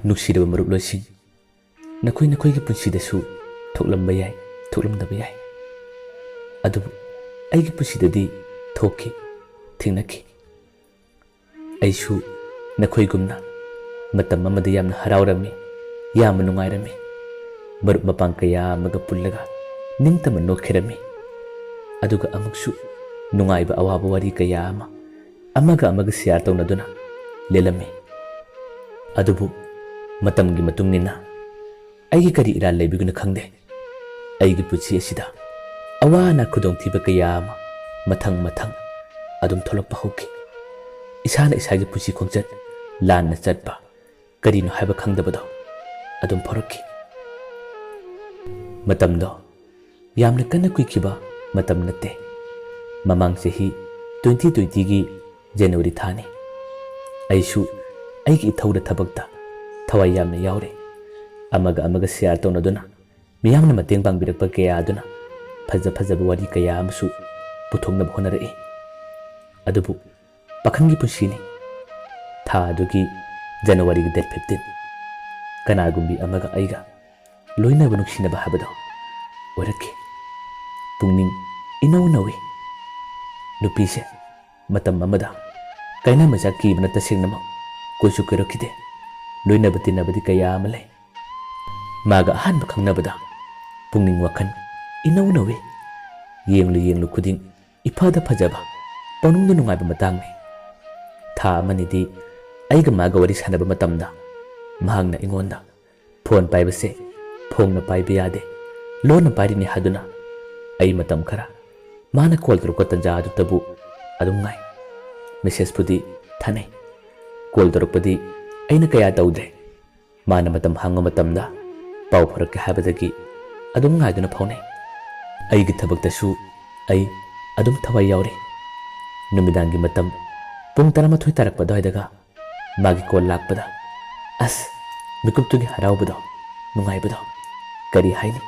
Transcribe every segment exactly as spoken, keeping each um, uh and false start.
ꯅꯨꯡꯁꯤꯔꯕ ꯃꯔꯨꯞꯂꯣꯏꯁꯤꯡ, ꯅꯈꯣꯏ ꯅꯈꯣꯏꯒꯤ ꯄꯨꯟꯁꯤꯗꯁꯨ ꯊꯣꯛꯂꯝꯕ ꯌꯥꯏ, ꯊꯣꯛꯂꯝꯗꯕ ꯌꯥꯏ꯫ ꯑꯗꯨꯕꯨ ꯑꯩꯒꯤ ꯄꯨꯟꯁꯤꯗꯗꯤ ꯊꯣꯛꯈꯤ, ꯊꯦꯡꯅꯈꯤ꯫ ꯑꯩꯁꯨ ꯅꯈꯣꯏꯒꯨꯝꯅ ꯃꯇꯝ ꯑꯃꯗ ꯌꯥꯝꯅ ꯍꯔꯥꯎꯔꯝꯃꯤ, ꯌꯥꯝꯅ ꯅꯨꯡꯉꯥꯏꯔꯝꯃꯤ꯫ ꯃꯔꯨꯞ ꯃꯄꯥꯡ ꯀꯌꯥ ꯑꯃꯒ ꯄꯨꯜꯂꯒ ꯅꯤꯡꯇꯝꯅ ꯅꯣꯛꯈꯤꯔꯝꯃꯤ꯫ ꯑꯗꯨꯒ ꯑꯃꯨꯛꯁꯨ ꯅꯨꯡꯉꯥꯏꯕ ꯑꯋꯥꯕ ꯋꯥꯔꯤ ꯀꯌꯥ ꯑꯃ ꯑꯃꯒ ꯑꯃꯒ ꯁꯤꯌꯥꯔ ꯇꯧꯅꯗꯨꯅ ꯂꯦꯜꯂꯝꯃꯤ꯫ ꯑꯗꯨꯕꯨ ꯃꯇꯝꯒꯤ ꯃꯇꯨꯡ ꯏꯟꯅ ꯑꯩꯒꯤ ꯀꯔꯤ ꯏꯔꯥꯜ ꯂꯩꯕꯒꯤꯅꯣ ꯈꯪꯗꯦ, ꯑꯩꯒꯤ ꯄꯨꯟꯁꯤ ꯑꯁꯤꯗ ꯑꯋꯥ ꯑꯅꯥ ꯈꯨꯗꯣꯡꯊꯤꯕ ꯀꯌꯥ ꯑꯃ ꯃꯊꯪ ꯃꯊꯪ ꯑꯗꯨꯝ ꯊꯣꯛꯂꯛꯄ ꯍꯧꯈꯤ꯫ ꯏꯁꯥꯅ ꯏꯁꯥꯒꯤ ꯄꯨꯟꯁꯤ ꯈꯣꯡꯆꯠ ꯂꯥꯟꯅ ꯆꯠꯄ, ꯀꯔꯤꯅꯣ ꯍꯥꯏꯕ ꯈꯪꯗꯕꯗꯣ ꯑꯗꯨꯝ ꯐꯥꯎꯔꯛꯈꯤ꯫ ꯃꯇꯝꯗꯣ ꯌꯥꯝꯅ ꯀꯟꯅ ꯀꯨꯏꯈꯤꯕ ꯃꯇꯝ ꯅꯠꯇꯦ꯫ ꯃꯃꯥꯡ ꯆꯍꯤ ꯇ꯭ꯋꯦꯟꯇꯤ ꯇ꯭ꯋꯦꯟꯇꯤꯒꯤ ꯖꯅꯋꯥꯔꯤ ꯊꯥꯅꯤ꯫ ꯑꯩꯁꯨ ꯑꯩꯒꯤ ꯏꯊꯧꯗ ꯊꯕꯛꯇ ꯊꯋꯥꯏ ꯌꯥꯝꯅ ꯌꯥꯎꯔꯤ꯫ ꯑꯃꯒ ꯑꯃꯒ ꯁꯤꯌꯥꯔ ꯇꯧꯅꯗꯨꯅ, ꯃꯤꯌꯥꯝꯅ ꯃꯇꯦꯡ ꯄꯥꯡꯕꯤꯔꯛꯄ ꯀꯌꯥ ꯑꯗꯨꯅ ꯐꯖ ꯐꯖꯕ ꯋꯥꯔꯤ ꯀꯌꯥ ꯑꯃꯁꯨ ꯄꯨꯊꯣꯛꯅꯕ ꯍꯣꯠꯅꯔꯛꯏ꯫ ꯑꯗꯨꯕꯨ ꯄꯥꯈꯪꯒꯤ ꯄꯨꯟꯁꯤꯅꯤ꯫ ꯊꯥ ꯑꯗꯨꯒꯤ ꯖꯅꯋꯥꯔꯤꯒꯤ ꯗꯦꯠ ꯐꯤꯐꯇꯤꯟ, ꯀꯅꯥꯒꯨꯝꯕꯤ ꯑꯃꯒ ꯑꯩꯒ ꯂꯣꯏꯅꯕ ꯅꯨꯡꯁꯤꯅꯕ ꯍꯥꯏꯕꯗꯣ ꯑꯣꯏꯔꯛꯈꯤ꯫ ꯄꯨꯛꯅꯤꯡ ꯏꯅꯧ ꯅꯧꯏ꯫ ꯅꯨꯄꯤꯁꯦ ꯃꯇꯝ ꯑꯃꯗ ꯀꯥꯏꯅ ꯃꯆꯥ ꯀꯤꯕꯅ ꯇꯁꯦꯡꯅꯃꯛ ꯀꯣꯏꯁꯨ ꯀꯣꯏꯔꯛꯈꯤꯗꯦ꯫ ꯂꯣꯏꯅꯕ ꯇꯤꯟꯅꯕꯗꯤ ꯀꯌꯥ ꯑꯃ ꯂꯩ꯫ ꯃꯥꯒ ꯑꯍꯥꯟꯕ ꯈꯪꯅꯕꯗ ꯄꯨꯛꯅꯤꯡ ꯋꯥꯈꯜ ꯏꯅꯧ ꯅꯧꯏ꯫ ꯌꯦꯡꯂꯨ ꯌꯦꯡꯂꯨ ꯈꯨꯗꯤꯡ ꯏꯐꯗ ꯐꯖꯕ, ꯄꯪꯅꯨꯡꯗ ꯅꯨꯡꯉꯥꯏꯕ ꯃꯇꯥꯡꯅꯤ꯫ ꯊꯥ ꯑꯃꯅꯤꯗꯤ ꯑꯩꯒ ꯃꯥꯒ ꯋꯥꯔꯤ ꯁꯥꯟꯅꯕ ꯃꯇꯝꯗ ꯃꯍꯥꯛꯅ ꯑꯩꯉꯣꯟꯗ ꯐꯣꯟ ꯄꯥꯏꯕꯁꯦ ꯐꯣꯡꯅ ꯄꯥꯏꯕ ꯌꯥꯗꯦ, ꯂꯣꯟꯅ ꯄꯥꯏꯔꯤꯅꯤ ꯍꯥꯏꯗꯨꯅ ꯑꯩ ꯃꯇꯝ ꯈꯔ ꯃꯥꯅ ꯀꯣꯜ ꯇꯧꯔꯛꯄ ꯇꯟꯖꯥ ꯑꯗꯨꯇꯕꯨ ꯑꯗꯨꯝ ꯉꯥꯏ꯫ ꯃꯦꯁꯦꯖꯄꯨꯗꯤ ꯊꯥꯅꯩ, ꯀꯣꯜ ꯇꯧꯔꯛꯄꯗꯤ ꯑꯩꯅ ꯀꯌꯥ ꯇꯧꯗ꯭ꯔꯦ꯫ ꯃꯥꯅ ꯃꯇꯝ ꯍꯥꯡꯕ ꯃꯇꯝꯗ ꯄꯥꯎ ꯐꯥꯎꯔꯛꯀꯦ ꯍꯥꯏꯕꯗꯒꯤ ꯑꯗꯨꯝ ꯉꯥꯏꯗꯨꯅ ꯐꯥꯎꯅꯩ꯫ ꯑꯩꯒꯤ ꯊꯕꯛꯇꯁꯨ ꯑꯩ ꯑꯗꯨꯝ ꯊꯋꯥꯏ ꯌꯥꯎꯔꯤ꯫ ꯅꯨꯃꯤꯗꯥꯡꯒꯤ ꯃꯇꯝ ꯄꯨꯡ ꯇꯔꯥꯃꯥꯊꯣꯏ ꯇꯥꯔꯛꯄ ꯑꯗꯨꯋꯥꯏꯗꯒ ꯃꯥꯒꯤ ꯀꯣꯜ ꯂꯥꯛꯄꯗ, ꯑꯁ, ꯃꯤꯀꯨꯞꯇꯨꯒꯤ ꯍꯔꯥꯎꯕꯗꯣ, ꯅꯨꯡꯉꯥꯏꯕꯗꯣ ꯀꯔꯤ ꯍꯥꯏꯅꯤ?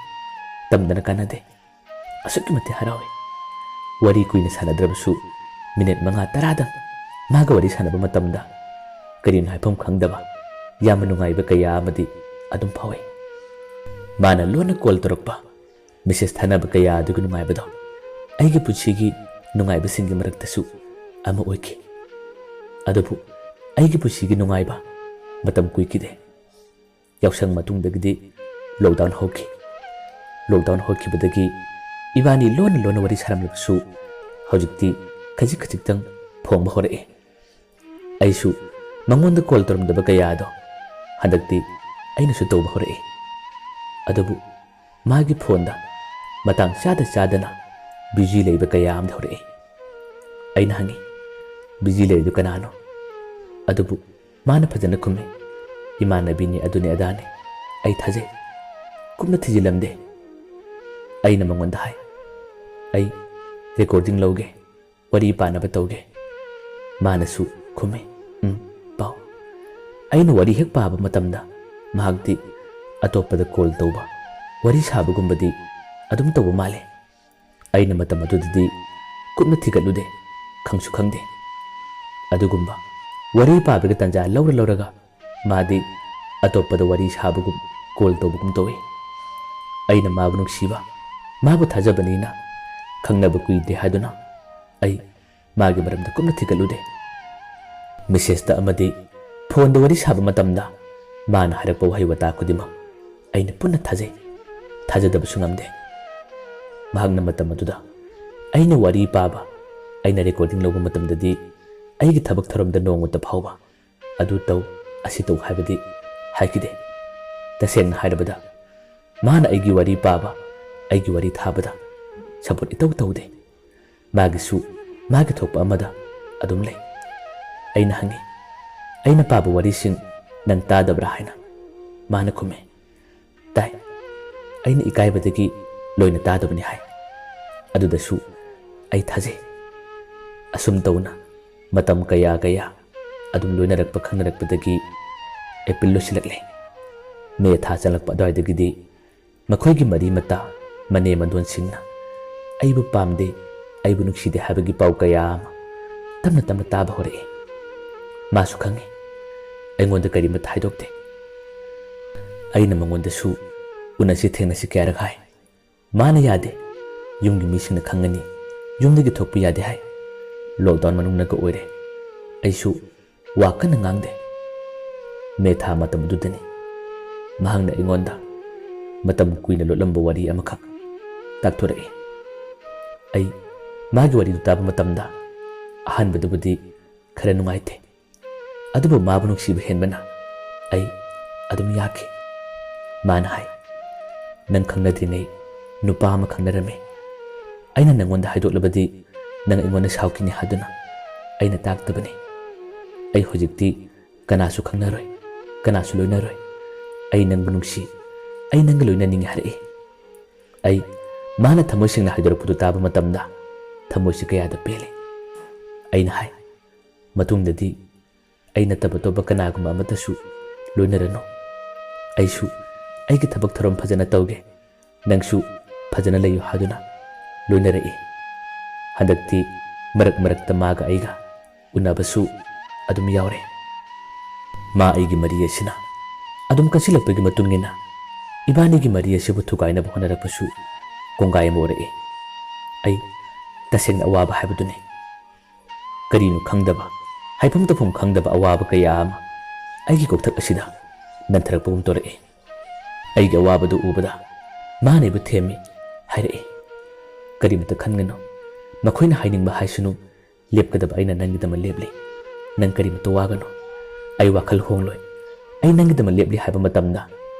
ꯇꯝꯗꯅ ꯀꯥꯟꯅꯗꯦ꯫ ꯑꯁꯨꯛꯀꯤ ꯃꯇꯤꯛ ꯍꯔꯥꯎꯏ꯫ ꯋꯥꯔꯤ ꯀꯨꯏꯅ ꯁꯥꯟꯅꯗ꯭ꯔꯕꯁꯨ ꯃꯤꯅꯤꯠ ꯃꯉꯥ ꯇꯔꯥꯗꯪ ꯃꯥꯒ ꯋꯥꯔꯤ ꯁꯥꯟꯅꯕ ꯃꯇꯝꯗ ꯀꯔꯤꯅꯣ ꯍꯥꯏꯐꯝ ꯈꯪꯗꯕ, ꯌꯥꯝꯅ ꯅꯨꯡꯉꯥꯏꯕ ꯀꯌꯥ ꯑꯃꯗꯤ ꯑꯗꯨꯝ ꯐꯥꯎꯏ꯫ ꯃꯥꯅ ꯂꯣꯟꯅ ꯀꯣꯜ ꯇꯧꯔꯛꯄ, ꯃꯦꯁꯦꯖ ꯊꯥꯅꯕ ꯀꯌꯥ ꯑꯗꯨꯒꯤ ꯅꯨꯡꯉꯥꯏꯕꯗꯣ ꯑꯩꯒꯤ ꯄꯨꯟꯁꯤꯒꯤ ꯅꯨꯡꯉꯥꯏꯕꯁꯤꯡꯒꯤ ꯃꯔꯛꯇꯁꯨ ꯑꯃ ꯑꯣꯏꯈꯤ꯫ ꯑꯗꯨꯕꯨ ꯑꯩꯒꯤ ꯄꯨꯟꯁꯤꯒꯤ ꯅꯨꯡꯉꯥꯏꯕ ꯃꯇꯝ ꯀꯨꯏꯈꯤꯗꯦ꯫ ꯌꯥꯎꯁꯪ ꯃꯇꯨꯡꯗꯒꯤꯗꯤ ꯂꯣꯛꯗꯥꯎꯟ ꯍꯧꯈꯤ꯫ ꯂꯣꯛꯗꯥꯎꯟ ꯍꯧꯈꯤꯕꯗꯒꯤ ꯏꯕꯥꯅꯤ ꯂꯣꯟꯅ ꯂꯣꯟꯅ ꯋꯥꯔꯤ ꯁꯥꯔꯝꯂꯕꯁꯨ ꯍꯧꯖꯤꯛꯇꯤ ꯈꯖꯤꯛ ꯈꯖꯤꯛꯇꯪ ꯐꯣꯡꯕ ꯍꯧꯔꯛꯑꯦ꯫ ꯑꯩꯁꯨ ꯃꯉꯣꯟꯗ ꯀꯣꯜ ꯇꯧꯔꯝꯗꯕ ꯀꯌꯥꯗꯣ ꯍꯟꯗꯛꯇꯤ ꯑꯩꯅꯁꯨ ꯇꯧꯕ ꯍꯧꯔꯛꯏ꯫ ꯑꯗꯨꯕꯨ ꯃꯥꯒꯤ ꯐꯣꯟꯗ ꯃꯇꯥꯡ ꯆꯥꯗ ꯆꯥꯗꯅ ꯕꯤꯖꯤ ꯂꯩꯕ ꯀꯌꯥ ꯑꯃꯗꯤ ꯍꯧꯔꯛꯏ꯫ ꯑꯩꯅ ꯍꯪꯉꯤ, "ꯕꯤꯖꯤ ꯂꯩꯔꯤꯗꯨ ꯀꯅꯥꯅꯣ?" ꯑꯗꯨꯕꯨ ꯃꯥꯅ ꯐꯖꯅ ꯈꯨꯝꯃꯤ, "ꯏꯃꯥꯟꯅꯕꯤꯅꯤ, ꯑꯗꯨꯅꯤ ꯑꯗꯥꯅꯤ꯫ ꯑꯩ ꯊꯥꯖꯩ꯫ ꯀꯨꯞꯅ ꯊꯤꯖꯤꯜꯂꯝꯗꯦ꯫ ꯑꯩꯅ ꯃꯉꯣꯟꯗ ꯍꯥꯏ, 'ꯑꯩ ꯔꯦꯀꯣꯔꯗꯤꯡ ꯂꯧꯒꯦ, ꯋꯥꯔꯤ ꯄꯥꯅꯕ ꯇꯧꯒꯦ.' ꯃꯥꯅꯁꯨ ꯈꯨꯝꯃꯤ, 'ꯎꯝ, ꯄꯥꯎ.' ꯑꯩꯅ ꯋꯥꯔꯤ ꯍꯦꯛ ꯄꯥꯕ ꯃꯇꯝꯗ ꯃꯍꯥꯛꯇꯤ ꯑꯇꯣꯞꯄꯗ ꯀꯣꯜ ꯇꯧꯕ, ꯋꯥꯔꯤ ꯁꯥꯕꯒꯨꯝꯕꯗꯤ ꯑꯗꯨꯝ ꯇꯧꯕ ꯃꯥꯜꯂꯤ꯫ ꯑꯩꯅ ꯃꯇꯝ ꯑꯗꯨꯗꯗꯤ ꯀꯨꯞꯅ ꯊꯤꯒꯠꯂꯨꯗꯦ, ꯈꯪꯁꯨ ꯈꯪꯗꯦ꯫ ꯑꯗꯨꯒꯨꯝꯕ ꯋꯥꯔꯤ ꯄꯥꯕꯒꯤ ꯇꯥꯟꯖꯥ ꯂꯧꯔ ꯂꯧꯔꯒ ꯃꯥꯗꯤ ꯑꯇꯣꯞꯄꯗ ꯋꯥꯔꯤ ꯁꯥꯕꯒꯨꯝ, ꯀꯣꯜ ꯇꯧꯕꯒꯨꯝ ꯇꯧꯏ꯫ ꯑꯩꯅ ꯃꯥꯕꯨ ꯅꯨꯡꯁꯤꯕ, ꯃꯥꯕꯨ ꯊꯥꯖꯕꯅꯤꯅ ꯈꯪꯅꯕ ꯀꯨꯏꯗꯦ ꯍꯥꯏꯗꯨꯅ ꯑꯩ ꯃꯥꯒꯤ ꯃꯔꯝꯗ ꯀꯨꯞꯅ ꯊꯤꯒꯠꯂꯨꯗꯦ꯫ ꯃꯦꯁꯦꯖꯇ ꯑꯃꯗꯤ ꯐꯣꯟꯗ ꯋꯥꯔꯤ ꯁꯥꯕ ꯃꯇꯝꯗ ꯃꯥꯅ ꯍꯥꯏꯔꯛꯄ ꯋꯥꯍꯩ ꯋꯥꯇꯥ ꯈꯨꯗꯤꯡꯃꯛ ꯑꯩꯅ ꯄꯨꯟꯅ ꯊꯥꯖꯩ, ꯊꯥꯖꯗꯕꯁꯨ ꯉꯝꯗꯦ꯫ ꯃꯍꯥꯛꯅ ꯃꯇꯝ ꯑꯗꯨꯗ ꯑꯩꯅ ꯋꯥꯔꯤ ꯄꯥꯕ, ꯑꯩꯅ ꯔꯦꯀꯣꯔꯗꯤꯡ ꯂꯧꯕ ꯃꯇꯝꯗꯗꯤ ꯑꯩꯒꯤ ꯊꯕꯛ ꯊꯧꯔꯝꯗ ꯅꯣꯡꯃꯇ ꯐꯥꯎꯕ "ꯑꯗꯨ ꯇꯧ, ꯑꯁꯤ ꯇꯧ" ꯍꯥꯏꯕꯗꯤ ꯍꯥꯏꯈꯤꯗꯦ꯫ ꯇꯁꯦꯡꯅ ꯍꯥꯏꯔꯕꯗ, ꯃꯥꯅ ꯑꯩꯒꯤ ꯋꯥꯔꯤ ꯄꯥꯕ, ꯑꯩꯒꯤ ꯋꯥꯔꯤ ꯊꯥꯕꯗ ꯁꯄꯣꯔꯠ ꯏꯇꯧ ꯇꯧꯗꯦ꯫ ꯃꯥꯒꯤꯁꯨ ꯃꯥꯒꯤ ꯊꯣꯛꯄ ꯑꯃꯗ ꯑꯗꯨꯝ ꯂꯩ꯫ ꯑꯩꯅ ꯍꯪꯉꯤ, "ꯑꯩꯅ ꯄꯥꯕ ꯋꯥꯔꯤꯁꯤꯡ ꯅꯪ ꯇꯥꯗꯕ꯭ꯔꯥ?" ꯍꯥꯏꯅ꯫ ꯃꯥꯅ ꯈꯨꯝꯃꯦ, "ꯇꯥꯏ꯫ ꯑꯩꯅ ꯏꯀꯥꯏꯕꯗꯒꯤ ꯂꯣꯏꯅ ꯇꯥꯗꯕꯅꯤ" ꯍꯥꯏ꯫ ꯑꯗꯨꯗꯁꯨ ꯑꯩ ꯊꯥꯖꯩ꯫ ꯑꯁꯨꯝ ꯇꯧꯅ ꯃꯇꯝ ꯀꯌꯥ ꯀꯌꯥ ꯑꯗꯨꯝ ꯂꯣꯏꯅꯔꯛꯄ ꯈꯪꯅꯔꯛꯄꯗꯒꯤ ꯑꯦꯄ꯭ꯔꯤꯜ ꯂꯣꯏꯁꯤꯜꯂꯛꯂꯦ꯫ ꯃꯦ ꯊꯥ ꯆꯪꯂꯛꯄ ꯑꯗꯨꯋꯥꯏꯗꯒꯤꯗꯤ ꯃꯈꯣꯏꯒꯤ ꯃꯔꯤ ꯃꯇꯥ, ꯃꯅꯦꯝ ꯃꯗꯣꯟꯁꯤꯡꯅ ꯑꯩꯕꯨ ꯄꯥꯝꯗꯦ, ꯑꯩꯕꯨ ꯅꯨꯡꯁꯤꯗꯦ ꯍꯥꯏꯕꯒꯤ ꯄꯥꯎ ꯀꯌꯥ ꯑꯃ ꯇꯞꯅ ꯇꯞꯅ ꯇꯥꯕ ꯍꯧꯔꯛꯏ꯫ ꯃꯥꯁꯨ ꯈꯪꯏ꯫ ꯑꯩꯉꯣꯟꯗ ꯀꯔꯤꯃꯠꯇ ꯍꯥꯏꯗꯣꯛꯇꯦ꯫ ꯑꯩꯅ ꯃꯉꯣꯟꯗꯁꯨ ꯎꯅꯁꯤ ꯊꯦꯡꯅꯁꯤ ꯀꯌꯥꯔꯛ ꯍꯥꯏ꯫ ꯃꯥꯅ ꯌꯥꯗꯦ, ꯌꯨꯝꯒꯤ ꯃꯤꯁꯤꯡꯅ ꯈꯪꯒꯅꯤ, ꯌꯨꯝꯗꯒꯤ ꯊꯣꯛꯄ ꯌꯥꯗꯦ ꯍꯥꯏ꯫ ꯂꯣꯛꯗꯥꯎꯟ ꯃꯅꯨꯡꯅꯒ ꯑꯣꯏꯔꯦ꯫ ꯑꯩꯁꯨ ꯋꯥ ꯀꯟꯅ ꯉꯥꯡꯗꯦ꯫ ꯃꯦ ꯊꯥ ꯃꯇꯝ ꯑꯗꯨꯗꯅꯤ ꯃꯍꯥꯛꯅ ꯑꯩꯉꯣꯟꯗ ꯃꯇꯝ ꯀꯨꯏꯅ ꯂꯣꯠꯂꯝꯕ ꯋꯥꯔꯤ ꯑꯃꯈꯛ ꯇꯥꯛꯊꯣꯔꯛꯏ꯫ ꯑꯩ ꯃꯥꯒꯤ ꯋꯥꯔꯤꯗꯨ ꯇꯥꯕ ꯃꯇꯝꯗ ꯑꯍꯥꯟꯕꯗꯕꯨꯗꯤ ꯈꯔ ꯅꯨꯡꯉꯥꯏꯇꯦ꯫ ꯑꯗꯨꯕꯨ ꯃꯥꯕꯨ ꯅꯨꯡꯁꯤꯕ ꯍꯦꯟꯕꯅ ꯑꯩ ꯑꯗꯨꯝ ꯌꯥꯈꯤ꯫ ꯃꯥꯅ ꯍꯥꯏ, "ꯅꯪ ꯈꯪꯅꯗ꯭ꯔꯤꯉꯩ ꯅꯨꯄꯥ ꯑꯃ ꯈꯪꯅꯔꯝꯃꯤ꯫ ꯑꯩꯅ ꯅꯪꯉꯣꯟꯗ ꯍꯥꯏꯗꯣꯛꯂꯕꯗꯤ ꯅꯪ ꯑꯩꯉꯣꯟꯗ ꯁꯥꯎꯈꯤꯅꯤ ꯍꯥꯏꯗꯨꯅ ꯑꯩꯅ ꯇꯥꯛꯇꯕꯅꯤ꯫ ꯑꯩ ꯍꯧꯖꯤꯛꯇꯤ ꯀꯅꯥꯁꯨ ꯈꯪꯅꯔꯣꯏ, ꯀꯅꯥꯁꯨ ꯂꯣꯏꯅꯔꯣꯏ꯫ ꯑꯩ ꯅꯪꯕꯨ ꯅꯨꯡꯁꯤ, ꯑꯩ ꯅꯪꯒ ꯂꯣꯏꯅꯅꯤꯡꯉꯤ" ꯍꯥꯏꯔꯛꯏ꯫ ꯑꯩ ꯃꯥꯅ ꯊꯃꯣꯏ ꯁꯦꯡꯅ ꯍꯥꯏꯗꯣꯔꯛꯄꯗꯨ ꯇꯥꯕ ꯃꯇꯝꯗ ꯊꯃꯣꯏꯁꯤ ꯀꯌꯥꯗ ꯄꯦꯜꯂꯤ꯫ ꯑꯩꯅ ꯍꯥꯏ, "ꯃꯇꯨꯡꯗꯗꯤ ꯑꯩ ꯅꯠꯇꯕ ꯑꯇꯣꯞꯄ ꯀꯅꯥꯒꯨꯝꯕ ꯑꯃꯠꯇꯁꯨ ꯂꯣꯏꯅꯔꯅꯨ꯫ ꯑꯩꯁꯨ ꯑꯩꯒꯤ ꯊꯕꯛ ꯊꯧꯔꯝ ꯐꯖꯅ ꯇꯧꯒꯦ, ꯅꯪꯁꯨ ꯐꯖꯅ ꯂꯩꯌꯨ" ꯍꯥꯏꯗꯨꯅ ꯂꯣꯏꯅꯔꯛꯏ꯫ ꯍꯟꯗꯛꯇꯤ ꯃꯔꯛ ꯃꯔꯛꯇ ꯃꯥꯒ ꯑꯩꯒ ꯎꯅꯕꯁꯨ ꯑꯗꯨꯝ ꯌꯥꯎꯔꯦ꯫ ꯃꯥ ꯑꯩꯒꯤ ꯃꯔꯤ ꯑꯁꯤꯅ ꯑꯗꯨꯝ ꯀꯟꯁꯤꯜꯂꯛꯄꯒꯤ ꯃꯇꯨꯡ ꯏꯟꯅ ꯏꯕꯥꯅꯤꯒꯤ ꯃꯔꯤ ꯑꯁꯤꯕꯨ ꯊꯨꯒꯥꯏꯅꯕ ꯍꯣꯠꯅꯔꯛꯄꯁꯨ ꯀꯣꯡꯒꯥꯏ ꯑꯃ ꯑꯣꯏꯔꯛꯏ꯫ ꯑꯩ ꯇꯁꯦꯡꯅ ꯑꯋꯥꯕ ꯍꯥꯏꯕꯗꯨꯅꯤ꯫ ꯀꯔꯤꯅꯣ ꯈꯪꯗꯕ, ꯍꯥꯏꯐꯝ ꯇꯧꯐꯝ ꯈꯪꯗꯕ ꯑꯋꯥꯕ ꯀꯌꯥ ꯑꯃ ꯑꯩꯒꯤ ꯀꯣꯛꯊꯛ ꯑꯁꯤꯗ ꯅꯟꯊꯔꯛꯄꯒꯨꯝ ꯇꯧꯔꯛꯏ꯫ ꯑꯩꯒꯤ ꯑꯋꯥꯕꯗꯨ ꯎꯕꯗ ꯃꯥꯅ ꯑꯩꯕꯨ ꯊꯦꯝꯃꯤ, ꯍꯥꯏꯔꯛꯏ, "ꯀꯔꯤꯃꯇ ꯈꯟꯒꯅꯨ, ꯃꯈꯣꯏꯅ ꯍꯥꯏꯅꯤꯡꯕ ꯍꯥꯏꯁꯅꯨ, ꯂꯦꯞꯀꯗꯕ ꯑꯩꯅ ꯅꯪꯒꯤꯗꯃꯛ ꯂꯦꯞꯂꯤ꯫ ꯅꯪ ꯀꯔꯤꯃꯇ ꯋꯥꯒꯅꯨ, ꯑꯩ ꯋꯥꯈꯜ ꯍꯣꯡꯂꯣꯏ꯫ ꯑꯩ ꯅꯪꯒꯤꯗꯃꯛ ꯂꯦꯞꯂꯤ" ꯍꯥꯏꯕ ꯃꯇꯝꯗ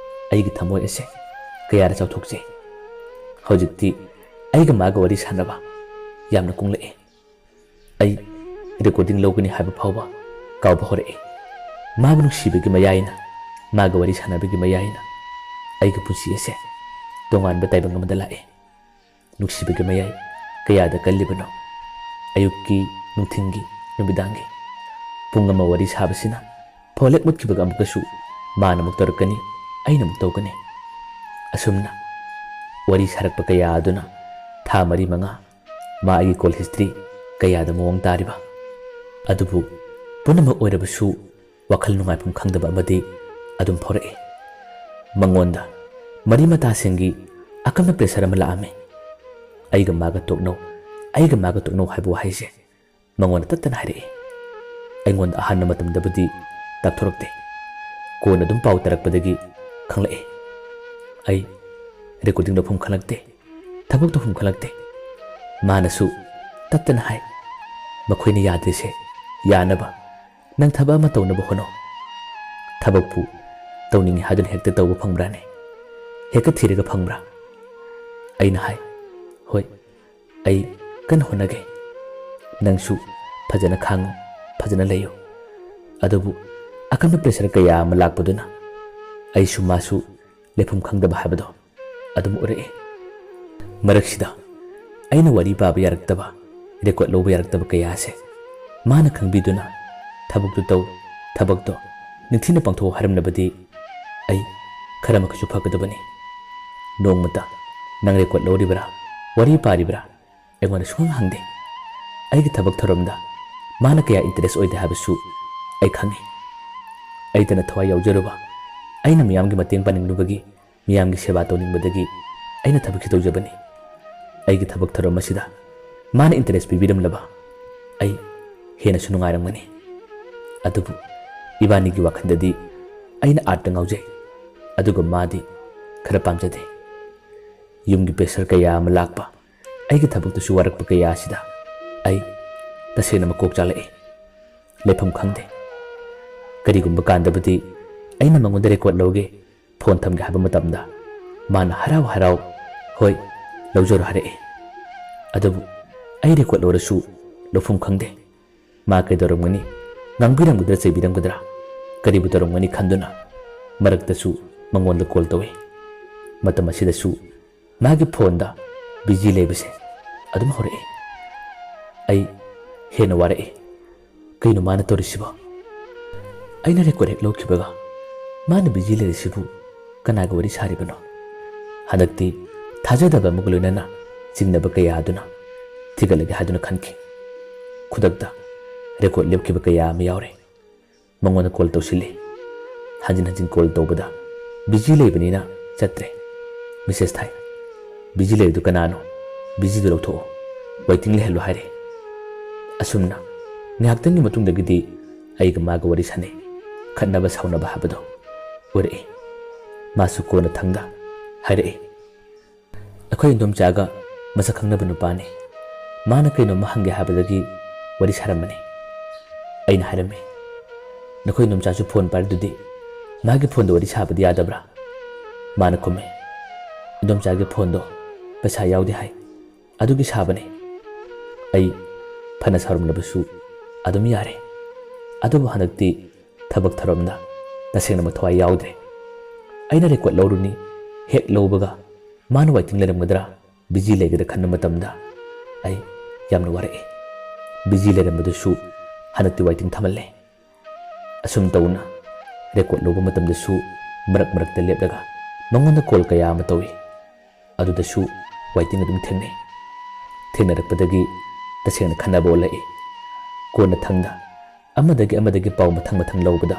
ꯑꯩꯒꯤ ꯊꯃꯣꯏ ꯑꯁꯦ ꯀꯌꯥꯗ ꯆꯥꯎꯊꯣꯛꯆꯩ꯫ ꯍꯧꯖꯤꯛꯇꯤ ꯑꯩꯒ ꯃꯥꯒ ꯋꯥꯔꯤ ꯁꯥꯟꯅꯕ ꯌꯥꯝꯅ ꯀꯨꯡꯂꯛꯏ꯫ ꯑꯩ ꯔꯦꯀꯣꯔꯗꯤꯡ ꯂꯧꯒꯅꯤ ꯍꯥꯏꯕ ꯐꯥꯎꯕ ꯀꯥꯎꯕ ꯍꯧꯔꯛꯏ꯫ ꯃꯥꯕꯨ ꯅꯨꯡꯁꯤꯕꯒꯤ ꯃꯌꯥꯏꯅ, ꯃꯥꯒ ꯋꯥꯔꯤ ꯁꯥꯟꯅꯕꯒꯤ ꯃꯌꯥꯏꯅ ꯑꯩꯒꯤ ꯄꯨꯟꯁꯤ ꯑꯁꯦ ꯇꯣꯉꯥꯟꯕ ꯇꯥꯏꯕꯪ ꯑꯃꯗ ꯂꯥꯛꯏ꯫ ꯅꯨꯡꯁꯤꯕꯒꯤ ꯃꯌꯥꯏ ꯀꯌꯥꯗ ꯀꯜꯂꯤꯕꯅꯣ꯫ ꯑꯌꯨꯛꯀꯤ, ꯅꯨꯡꯊꯤꯜꯒꯤ, ꯅꯨꯃꯤꯗꯥꯡꯒꯤ ꯄꯨꯡ ꯑꯃ ꯋꯥꯔꯤ ꯁꯥꯕꯁꯤꯅ ꯐꯣꯟ ꯍꯦꯛ ꯃꯨꯠꯈꯤꯕꯒ ꯑꯃꯨꯛꯀꯁꯨ ꯃꯥꯅ ꯑꯃꯨꯛ ꯇꯧꯔꯛꯀꯅꯤ, ꯑꯩꯅ ꯑꯃꯨꯛ ꯇꯧꯒꯅꯤ꯫ ꯑꯁꯨꯝꯅ ꯋꯥꯔꯤ ꯁꯥꯔꯛꯄ ꯀꯌꯥ ꯑꯗꯨꯅ ꯊꯥ ꯃꯔꯤ ꯃꯉꯥ ꯃꯥ ꯑꯩꯒꯤ ꯀꯣꯜ ꯍꯤꯁꯇ꯭ꯔꯤ ꯀꯌꯥꯗ ꯃꯑꯣꯡ ꯇꯥꯔꯤꯕ꯫ ꯑꯗꯨꯕꯨ ꯄꯨꯝꯅꯃꯛ ꯑꯣꯏꯔꯕꯁꯨ ꯋꯥꯈꯜ ꯅꯨꯡꯉꯥꯏꯐꯝ ꯈꯪꯗꯕ ꯑꯃꯗꯤ ꯑꯗꯨꯝ ꯐꯥꯎꯔꯛꯏ꯫ ꯃꯉꯣꯟꯗ ꯃꯔꯤ ꯃꯇꯥꯁꯤꯡꯒꯤ ꯑꯀꯟꯕ pressure ꯑꯃ ꯂꯥꯛꯑꯝꯃꯤ꯫ "ꯑꯩꯒ ꯃꯥꯒ ꯇꯣꯛꯅꯧ, ꯑꯩꯒ ꯃꯥꯒ ꯇꯣꯛꯅꯧ" ꯍꯥꯏꯕ ꯋꯥꯍꯩꯁꯦ ꯃꯉꯣꯟꯗ ꯇꯠꯇꯅ ꯍꯥꯏꯔꯛꯏ꯫ ꯑꯩꯉꯣꯟꯗ ꯑꯍꯥꯟꯕ ꯃꯇꯝꯗꯕꯨꯗꯤ ꯇꯥꯛꯊꯣꯔꯛꯇꯦ꯫ ꯀꯣꯟꯅ ꯑꯗꯨꯝ ꯄꯥꯎ ꯇꯥꯔꯛꯄꯗꯒꯤ ꯈꯪꯂꯛꯏ꯫ ꯑꯩ recording ꯂꯧꯐꯝ ꯈꯪꯂꯛꯇꯦ, ꯊꯕꯛ ꯇꯧꯐꯝ ꯈꯪꯂꯛꯇꯦ꯫ ꯃꯥꯅꯁꯨ ꯇꯠꯇꯅ ꯍꯥꯏ, "ꯃꯈꯣꯏꯅ ꯌꯥꯗ꯭ꯔꯤꯁꯦ ꯌꯥꯅꯕ ꯅꯪ ꯊꯕꯛ ꯑꯃ ꯇꯧꯅꯕ ꯍꯣꯠꯅꯧ꯫ ꯊꯕꯛꯄꯨ ꯇꯧꯅꯤꯡꯉꯤ ꯍꯥꯏꯗꯨꯅ ꯍꯦꯛꯇ ꯇꯧꯕ ꯐꯪꯕ꯭ꯔꯥꯅꯦ? ꯍꯦꯛꯇ ꯊꯤꯔꯒ ꯐꯪꯕ꯭ꯔꯥ?" ꯑꯩꯅ ꯍꯥꯏ, "ꯍꯣꯏ, ꯑꯩ ꯀꯟꯅ ꯍꯣꯠꯅꯒꯦ꯫ ꯅꯪꯁꯨ ꯐꯖꯅ ꯈꯥꯡꯉꯨ, ꯐꯖꯅ ꯂꯩꯌꯨ꯫" ꯑꯗꯨꯕꯨ ꯑꯀꯟꯕ pressure ꯀꯌꯥ ꯑꯃ ꯂꯥꯛꯄꯗꯨꯅ ꯑꯩꯁꯨ ꯃꯥꯁꯨ ꯂꯩꯐꯝ ꯈꯪꯗꯕ ꯍꯥꯏꯕꯗꯣ ꯑꯗꯨꯝ ꯑꯣꯏꯔꯛꯏ꯫ ꯃꯔꯛꯁꯤꯗ ꯑꯩꯅ ꯋꯥꯔꯤ ꯄꯥꯕ ꯌꯥꯔꯛꯇꯕ, record ꯂꯧꯕ ꯌꯥꯔꯛꯇꯕ ꯀꯌꯥ ꯑꯁꯦ ꯃꯥꯅ ꯈꯪꯕꯤꯗꯨꯅ, "ꯊꯕꯛꯇꯨ ꯇꯧ, ꯊꯕꯛꯇꯣ ꯅꯤꯡꯊꯤꯅ ꯄꯥꯡꯊꯣꯛꯎ" ꯍꯥꯏꯔꯝꯂꯕꯗꯤ ꯑꯩ ꯈꯔ ꯃꯈꯩꯁꯨ ꯐꯒꯗꯕꯅꯤ꯫ ꯅꯣꯡꯃꯇ "ꯅꯪ record ꯂꯧꯔꯤꯕ꯭ꯔꯥ, ꯋꯥꯔꯤ ꯄꯥꯔꯤꯕ꯭ꯔꯥ?" ꯑꯩꯉꯣꯟꯗ ꯁꯨꯡꯍꯪ ꯍꯪꯗꯦ꯫ ꯑꯩꯒꯤ ꯊꯕꯛ ꯊꯧꯔꯝꯗ ꯃꯥꯅ ꯀꯌꯥ interest ꯑꯣꯏꯗꯦ ꯍꯥꯏꯕꯁꯨ ꯑꯩ ꯈꯪꯏ꯫ ꯑꯩꯇꯅ ꯊꯋꯥꯏ ꯌꯥꯎꯖꯔꯨꯕ, ꯑꯩꯅ ꯃꯤꯌꯥꯝꯒꯤ ꯃꯇꯦꯡ ꯄꯥꯡꯅꯤꯡꯂꯨꯕꯒꯤ, ꯃꯤꯌꯥꯝꯒꯤ ꯁꯦꯕꯥ ꯇꯧꯅꯤꯡꯕꯗꯒꯤ ꯑꯩꯅ ꯊꯕꯛꯁꯤ ꯇꯧꯖꯕꯅꯤ꯫ ꯑꯩꯒꯤ ꯊꯕꯛ ꯊꯧꯔꯝ ꯑꯁꯤꯗ ꯃꯥꯅ interest ꯄꯤꯕꯤꯔꯝꯂꯕ ꯑꯩ ꯍꯦꯟꯅꯁꯨ ꯅꯨꯡꯉꯥꯏꯔꯝꯒꯅꯤ꯫ ꯑꯗꯨꯕꯨ ꯏꯕꯥꯅꯤꯒꯤ ꯋꯥꯈꯜꯗꯗꯤ ꯑꯩꯅ artꯇ ꯉꯥꯎꯖꯩ, ꯑꯗꯨꯒ ꯃꯥꯗꯤ ꯈꯔ ꯄꯥꯝꯖꯗꯦ꯫ ꯌꯨꯝꯒꯤ pressure ꯀꯌꯥ ꯑꯃ ꯂꯥꯛꯄ, ꯑꯩꯒꯤ ꯊꯕꯛꯇꯁꯨ ꯋꯥꯔꯛꯄ ꯀꯌꯥ ꯑꯁꯤꯗ ꯑꯩ ꯇꯁꯦꯡꯅ ꯃꯀꯣꯛ ꯆꯥꯛꯂꯛꯏ꯫ ꯂꯩꯐꯝ ꯈꯪꯗꯦ꯫ ꯀꯔꯤꯒꯨꯝꯕ ꯀꯥꯟꯗꯕꯨꯗꯤ ꯑꯩꯅ ꯃꯉꯣꯟꯗ record ꯂꯧꯒꯦ, phone ꯊꯝꯒꯦ ꯍꯥꯏꯕ ꯃꯇꯝꯗ ꯃꯥꯅ ꯍꯔꯥꯎ ꯍꯔꯥꯎ "ꯍꯣꯏ, ꯂꯧꯖꯔꯣ" ꯍꯥꯏꯔꯛꯏ꯫ ꯑꯗꯨꯕꯨ ꯑꯩ record ꯂꯧꯔꯁꯨ ꯂꯧꯐꯝ ꯈꯪꯗꯦ꯫ ꯃꯥ ꯀꯩꯗꯧꯔꯝꯒꯅꯤ? ꯉꯥꯡꯕꯤꯔꯝꯒꯗ꯭ꯔꯥ, ꯆꯩꯕꯤꯔꯝꯒꯗ꯭ꯔꯥ? ꯀꯔꯤꯕꯨ ꯇꯧꯔꯝꯒꯅꯤ ꯈꯟꯗꯨꯅ ꯃꯔꯛꯇꯁꯨ ꯃꯉꯣꯟꯗ call ꯇꯧꯏ꯫ ꯃꯇꯝ ꯑꯁꯤꯗꯁꯨ ꯃꯥꯒꯤ phoneꯗ busy ꯂꯩꯕꯁꯦ ꯑꯗꯨꯝ ꯍꯧꯔꯛꯏ꯫ ꯑꯩ ꯍꯦꯟꯅ ꯋꯥꯔꯛꯏ꯫ ꯀꯩꯅꯣ ꯃꯥꯅ ꯇꯧꯔꯤꯁꯤꯕꯣ? ꯑꯩꯅ record ꯍꯦꯛ ꯂꯧꯈꯤꯕꯒ ꯃꯥꯅ busy ꯂꯩꯔꯤꯁꯤꯕꯨ ꯀꯅꯥꯒ ꯋꯥꯔꯤ ꯁꯥꯔꯤꯕꯅꯣ? ꯍꯟꯗꯛꯇꯤ ꯊꯥꯖꯗꯕ ꯑꯃꯒ ꯂꯣꯏꯅꯅ ꯆꯤꯡꯅꯕ ꯀꯌꯥ ꯑꯗꯨꯅ ꯊꯤꯒꯠꯂꯒꯦ ꯍꯥꯏꯗꯨꯅ ꯈꯟꯈꯤ꯫ ꯈꯨꯗꯛꯇ record ꯂꯦꯞꯈꯤꯕ ꯀꯌꯥ ꯑꯃ ꯌꯥꯎꯔꯦ꯫ ꯃꯉꯣꯟꯗ ꯀꯣꯜ ꯇꯧꯁꯤꯜꯂꯤ꯫ ꯍꯟꯖꯤꯟ ꯍꯟꯖꯤꯟ ꯀꯣꯜ ꯇꯧꯕꯗ ꯕꯤꯖꯤ ꯂꯩꯕꯅꯤꯅ ꯆꯠꯇ꯭ꯔꯦ꯫ ꯃꯦꯁꯦꯖ ꯊꯥꯏ, "ꯕꯤꯖꯤ ꯂꯩꯕꯗꯨ ꯀꯅꯥꯅꯣ? ꯕꯤꯖꯤꯗꯨ ꯂꯧꯊꯣꯛꯑꯣ, ꯋꯦꯇꯤꯡ ꯂꯩꯍꯜꯂꯨ" ꯍꯥꯏꯔꯦ꯫ ꯑꯁꯨꯝꯅ ꯉꯥꯏꯍꯥꯛꯇꯪꯒꯤ ꯃꯇꯨꯡꯗꯒꯤꯗꯤ ꯑꯩꯒ ꯃꯥꯒ ꯋꯥꯔꯤ ꯁꯥꯟꯅꯩ꯫ ꯈꯠꯅꯕ ꯁꯥꯎꯅꯕ ꯍꯥꯏꯕꯗꯣ ꯑꯣꯏꯔꯛꯏ꯫ ꯃꯥꯁꯨ ꯀꯣꯟꯅ ꯊꯪꯗ ꯍꯥꯏꯔꯛꯏ꯫ ꯑꯩꯈꯣꯏ ꯏꯟꯗꯣꯝꯆꯥꯒ ꯃꯁꯛ ꯈꯪꯅꯕ ꯅꯨꯄꯥꯅꯤ꯫ ꯃꯥꯅ ꯀꯩꯅꯣꯝꯃ ꯍꯪꯒꯦ ꯍꯥꯏꯕꯗꯒꯤ ꯋꯥꯔꯤ ꯁꯥꯔꯝꯕꯅꯤ꯫ ꯑꯩꯅ ꯍꯥꯏꯔꯝꯃꯤ, "ꯅꯈꯣꯏ ꯏꯟꯗꯣꯝꯆꯥꯁꯨ ꯐꯣꯟ ꯄꯥꯏꯔꯤꯗꯨꯗꯤ, ꯃꯥꯒꯤ ꯐꯣꯟꯗ ꯋꯥꯔꯤ ꯁꯥꯕꯗꯤ ꯌꯥꯗꯕ꯭ꯔꯥ?" ꯃꯥꯅ ꯈꯨꯝꯃꯤ, "ꯏꯟꯗꯣꯝꯆꯥꯒꯤ ꯐꯣꯟꯗꯣ ꯄꯩꯁꯥ ꯌꯥꯎꯗꯦ ꯍꯥꯏ, ꯑꯗꯨꯒꯤ ꯁꯥꯕꯅꯤ"꯫ ꯑꯩ ꯐꯅ ꯁꯥꯎꯔꯝꯂꯕꯁꯨ ꯑꯗꯨꯝ ꯌꯥꯔꯦ꯫ ꯑꯗꯨꯕꯨ ꯍꯟꯗꯛꯇꯤ ꯊꯕꯛ ꯊꯧꯔꯝꯗ ꯇꯁꯦꯡꯅ ꯃꯊ꯭ꯋꯥꯏ ꯌꯥꯎꯗ꯭ꯔꯦ꯫ ꯑꯩꯅ ꯔꯦꯀꯣꯔꯠ ꯂꯧꯔꯨꯅꯤ, ꯍꯦꯛ ꯂꯧꯕꯒ ꯃꯥꯅ ꯋꯥꯏꯇꯤꯡ ꯂꯩꯔꯝꯒꯗ꯭ꯔꯥ, ꯕꯤꯖꯤ ꯂꯩꯒꯗ꯭ꯔꯥ ꯈꯟꯕ ꯃꯇꯝꯗ ꯑꯩ ꯌꯥꯝꯅ ꯋꯥꯔꯛꯏ꯫ ꯕꯤꯖꯤ ꯂꯩꯔꯝꯕꯗꯨꯁꯨ ꯍꯟꯗꯛꯇꯤ ꯋꯥꯏꯇꯤꯡ ꯊꯝꯍꯜꯂꯦ꯫ ꯑꯁꯨꯝ ꯇꯧꯅ ꯔꯦꯀꯣꯔꯠ ꯂꯧꯕ ꯃꯇꯝꯗꯁꯨ ꯃꯔꯛ ꯃꯔꯛꯇ ꯂꯦꯞꯂꯒ ꯃꯉꯣꯟꯗ ꯀꯣꯜ ꯀꯌꯥ ꯑꯃ ꯇꯧꯏ꯫ ꯑꯗꯨꯗꯁꯨ ꯋꯥꯏꯇꯤꯡ ꯑꯗꯨꯝ ꯊꯦꯡꯅꯩ꯫ ꯊꯦꯡꯅꯔꯛꯄꯗꯒꯤ ꯇꯁꯦꯡꯅ ꯈꯟꯅꯕ ꯑꯣꯜꯂꯛꯏ꯫ ꯀꯣꯟꯅ ꯊꯪꯗ ꯑꯃꯗꯒꯤ ꯑꯃꯗꯒꯤ ꯄꯥꯎ ꯃꯊꯪ ꯃꯊꯪ ꯂꯧꯕꯗ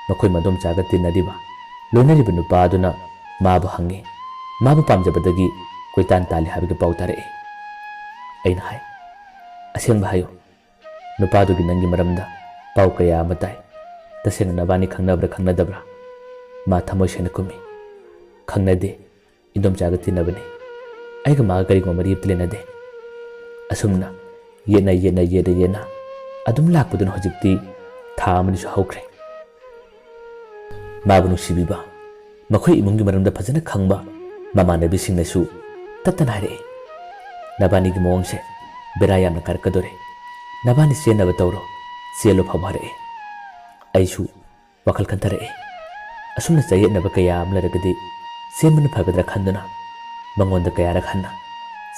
ꯃꯈꯣꯏ ꯃꯗꯣꯝꯆꯥꯒ ꯇꯤꯟꯅꯔꯤꯕ, ꯂꯣꯏꯅꯔꯤꯕ ꯅꯨꯄꯥ ꯑꯗꯨꯅ ꯃꯥꯕꯨ ꯍꯪꯉꯤ꯫ ꯃꯥꯕꯨ ꯄꯥꯝꯖꯕꯗꯒꯤ ꯀꯣꯏꯇꯥꯟ ꯇꯥꯜꯂꯤ ꯍꯥꯏꯕꯒꯤ ꯄꯥꯎ ꯇꯥꯔꯛꯏ꯫ ꯑꯩꯅ ꯍꯥꯏ, "ꯑꯁꯦꯡꯕ ꯍꯥꯏꯌꯨ, ꯅꯨꯄꯥꯗꯨꯒꯤ ꯅꯪꯒꯤ ꯃꯔꯝꯗ ꯄꯥꯎ ꯀꯌꯥ ꯑꯃ ꯇꯥꯏ꯫ ꯇꯁꯦꯡꯅ ꯅꯕꯥꯅꯤ ꯈꯪꯅꯕ꯭ꯔꯥ ꯈꯪꯅꯗꯕ꯭ꯔꯥ?" ꯃꯥ ꯊꯃꯣꯏ ꯁꯦꯡꯅ ꯈꯨꯝꯃꯤ, "ꯈꯪꯅꯗꯦ, ꯏꯟꯗꯣꯝꯆꯥꯒ ꯇꯤꯟꯅꯕꯅꯤ꯫ ꯑꯩꯒ ꯃꯥꯒ ꯀꯔꯤꯒꯨꯝꯕ ꯃꯔꯤ ꯑꯃꯇ ꯂꯩꯅꯗꯦ"꯫ ꯑꯁꯨꯝꯅ ꯌꯦꯠꯅ ꯌꯦꯠꯅ ꯌꯦꯠꯅ ꯌꯦꯠꯅ ꯑꯗꯨꯝ ꯂꯥꯛꯄꯗꯨꯅ ꯍꯧꯖꯤꯛꯇꯤ ꯊꯥ ꯑꯃꯅꯤꯁꯨ ꯍꯧꯈ꯭ꯔꯦ꯫ ꯃꯥꯕꯨ ꯅꯨꯡꯁꯤꯕꯤꯕ, ꯃꯈꯣꯏ ꯏꯃꯨꯡꯒꯤ ꯃꯔꯝꯗ ꯐꯖꯅ ꯈꯪꯕ ꯃꯃꯥꯟꯅꯕꯤꯁꯤꯡꯅꯁꯨ ꯇꯠꯇꯅ ꯍꯥꯏꯔꯛꯏ, "ꯅꯕꯥꯅꯤꯒꯤ ꯃꯑꯣꯡꯁꯦ ꯕꯦꯔꯥ ꯌꯥꯝꯅ ꯀꯥꯔꯛꯀꯗꯣꯔꯦ꯫ ꯅꯕꯥꯅꯤ ꯆꯦꯟꯅꯕ ꯇꯧꯔꯣ, ꯆꯦꯜꯂꯣ" ꯐꯥꯎꯕ ꯍꯥꯏꯔꯛꯏ꯫ ꯑꯩꯁꯨ ꯋꯥꯈꯜ ꯈꯟꯊꯔꯛꯏ꯫ ꯑꯁꯨꯝꯅ ꯆꯌꯦꯠꯅꯕ ꯀꯌꯥ ꯑꯃ ꯂꯩꯔꯒꯗꯤ ꯆꯦꯟꯕꯅ ꯐꯒꯗ꯭ꯔꯥ ꯈꯟꯗꯨꯅ ꯃꯉꯣꯟꯗ ꯀꯌꯥꯔꯛ ꯍꯟꯅ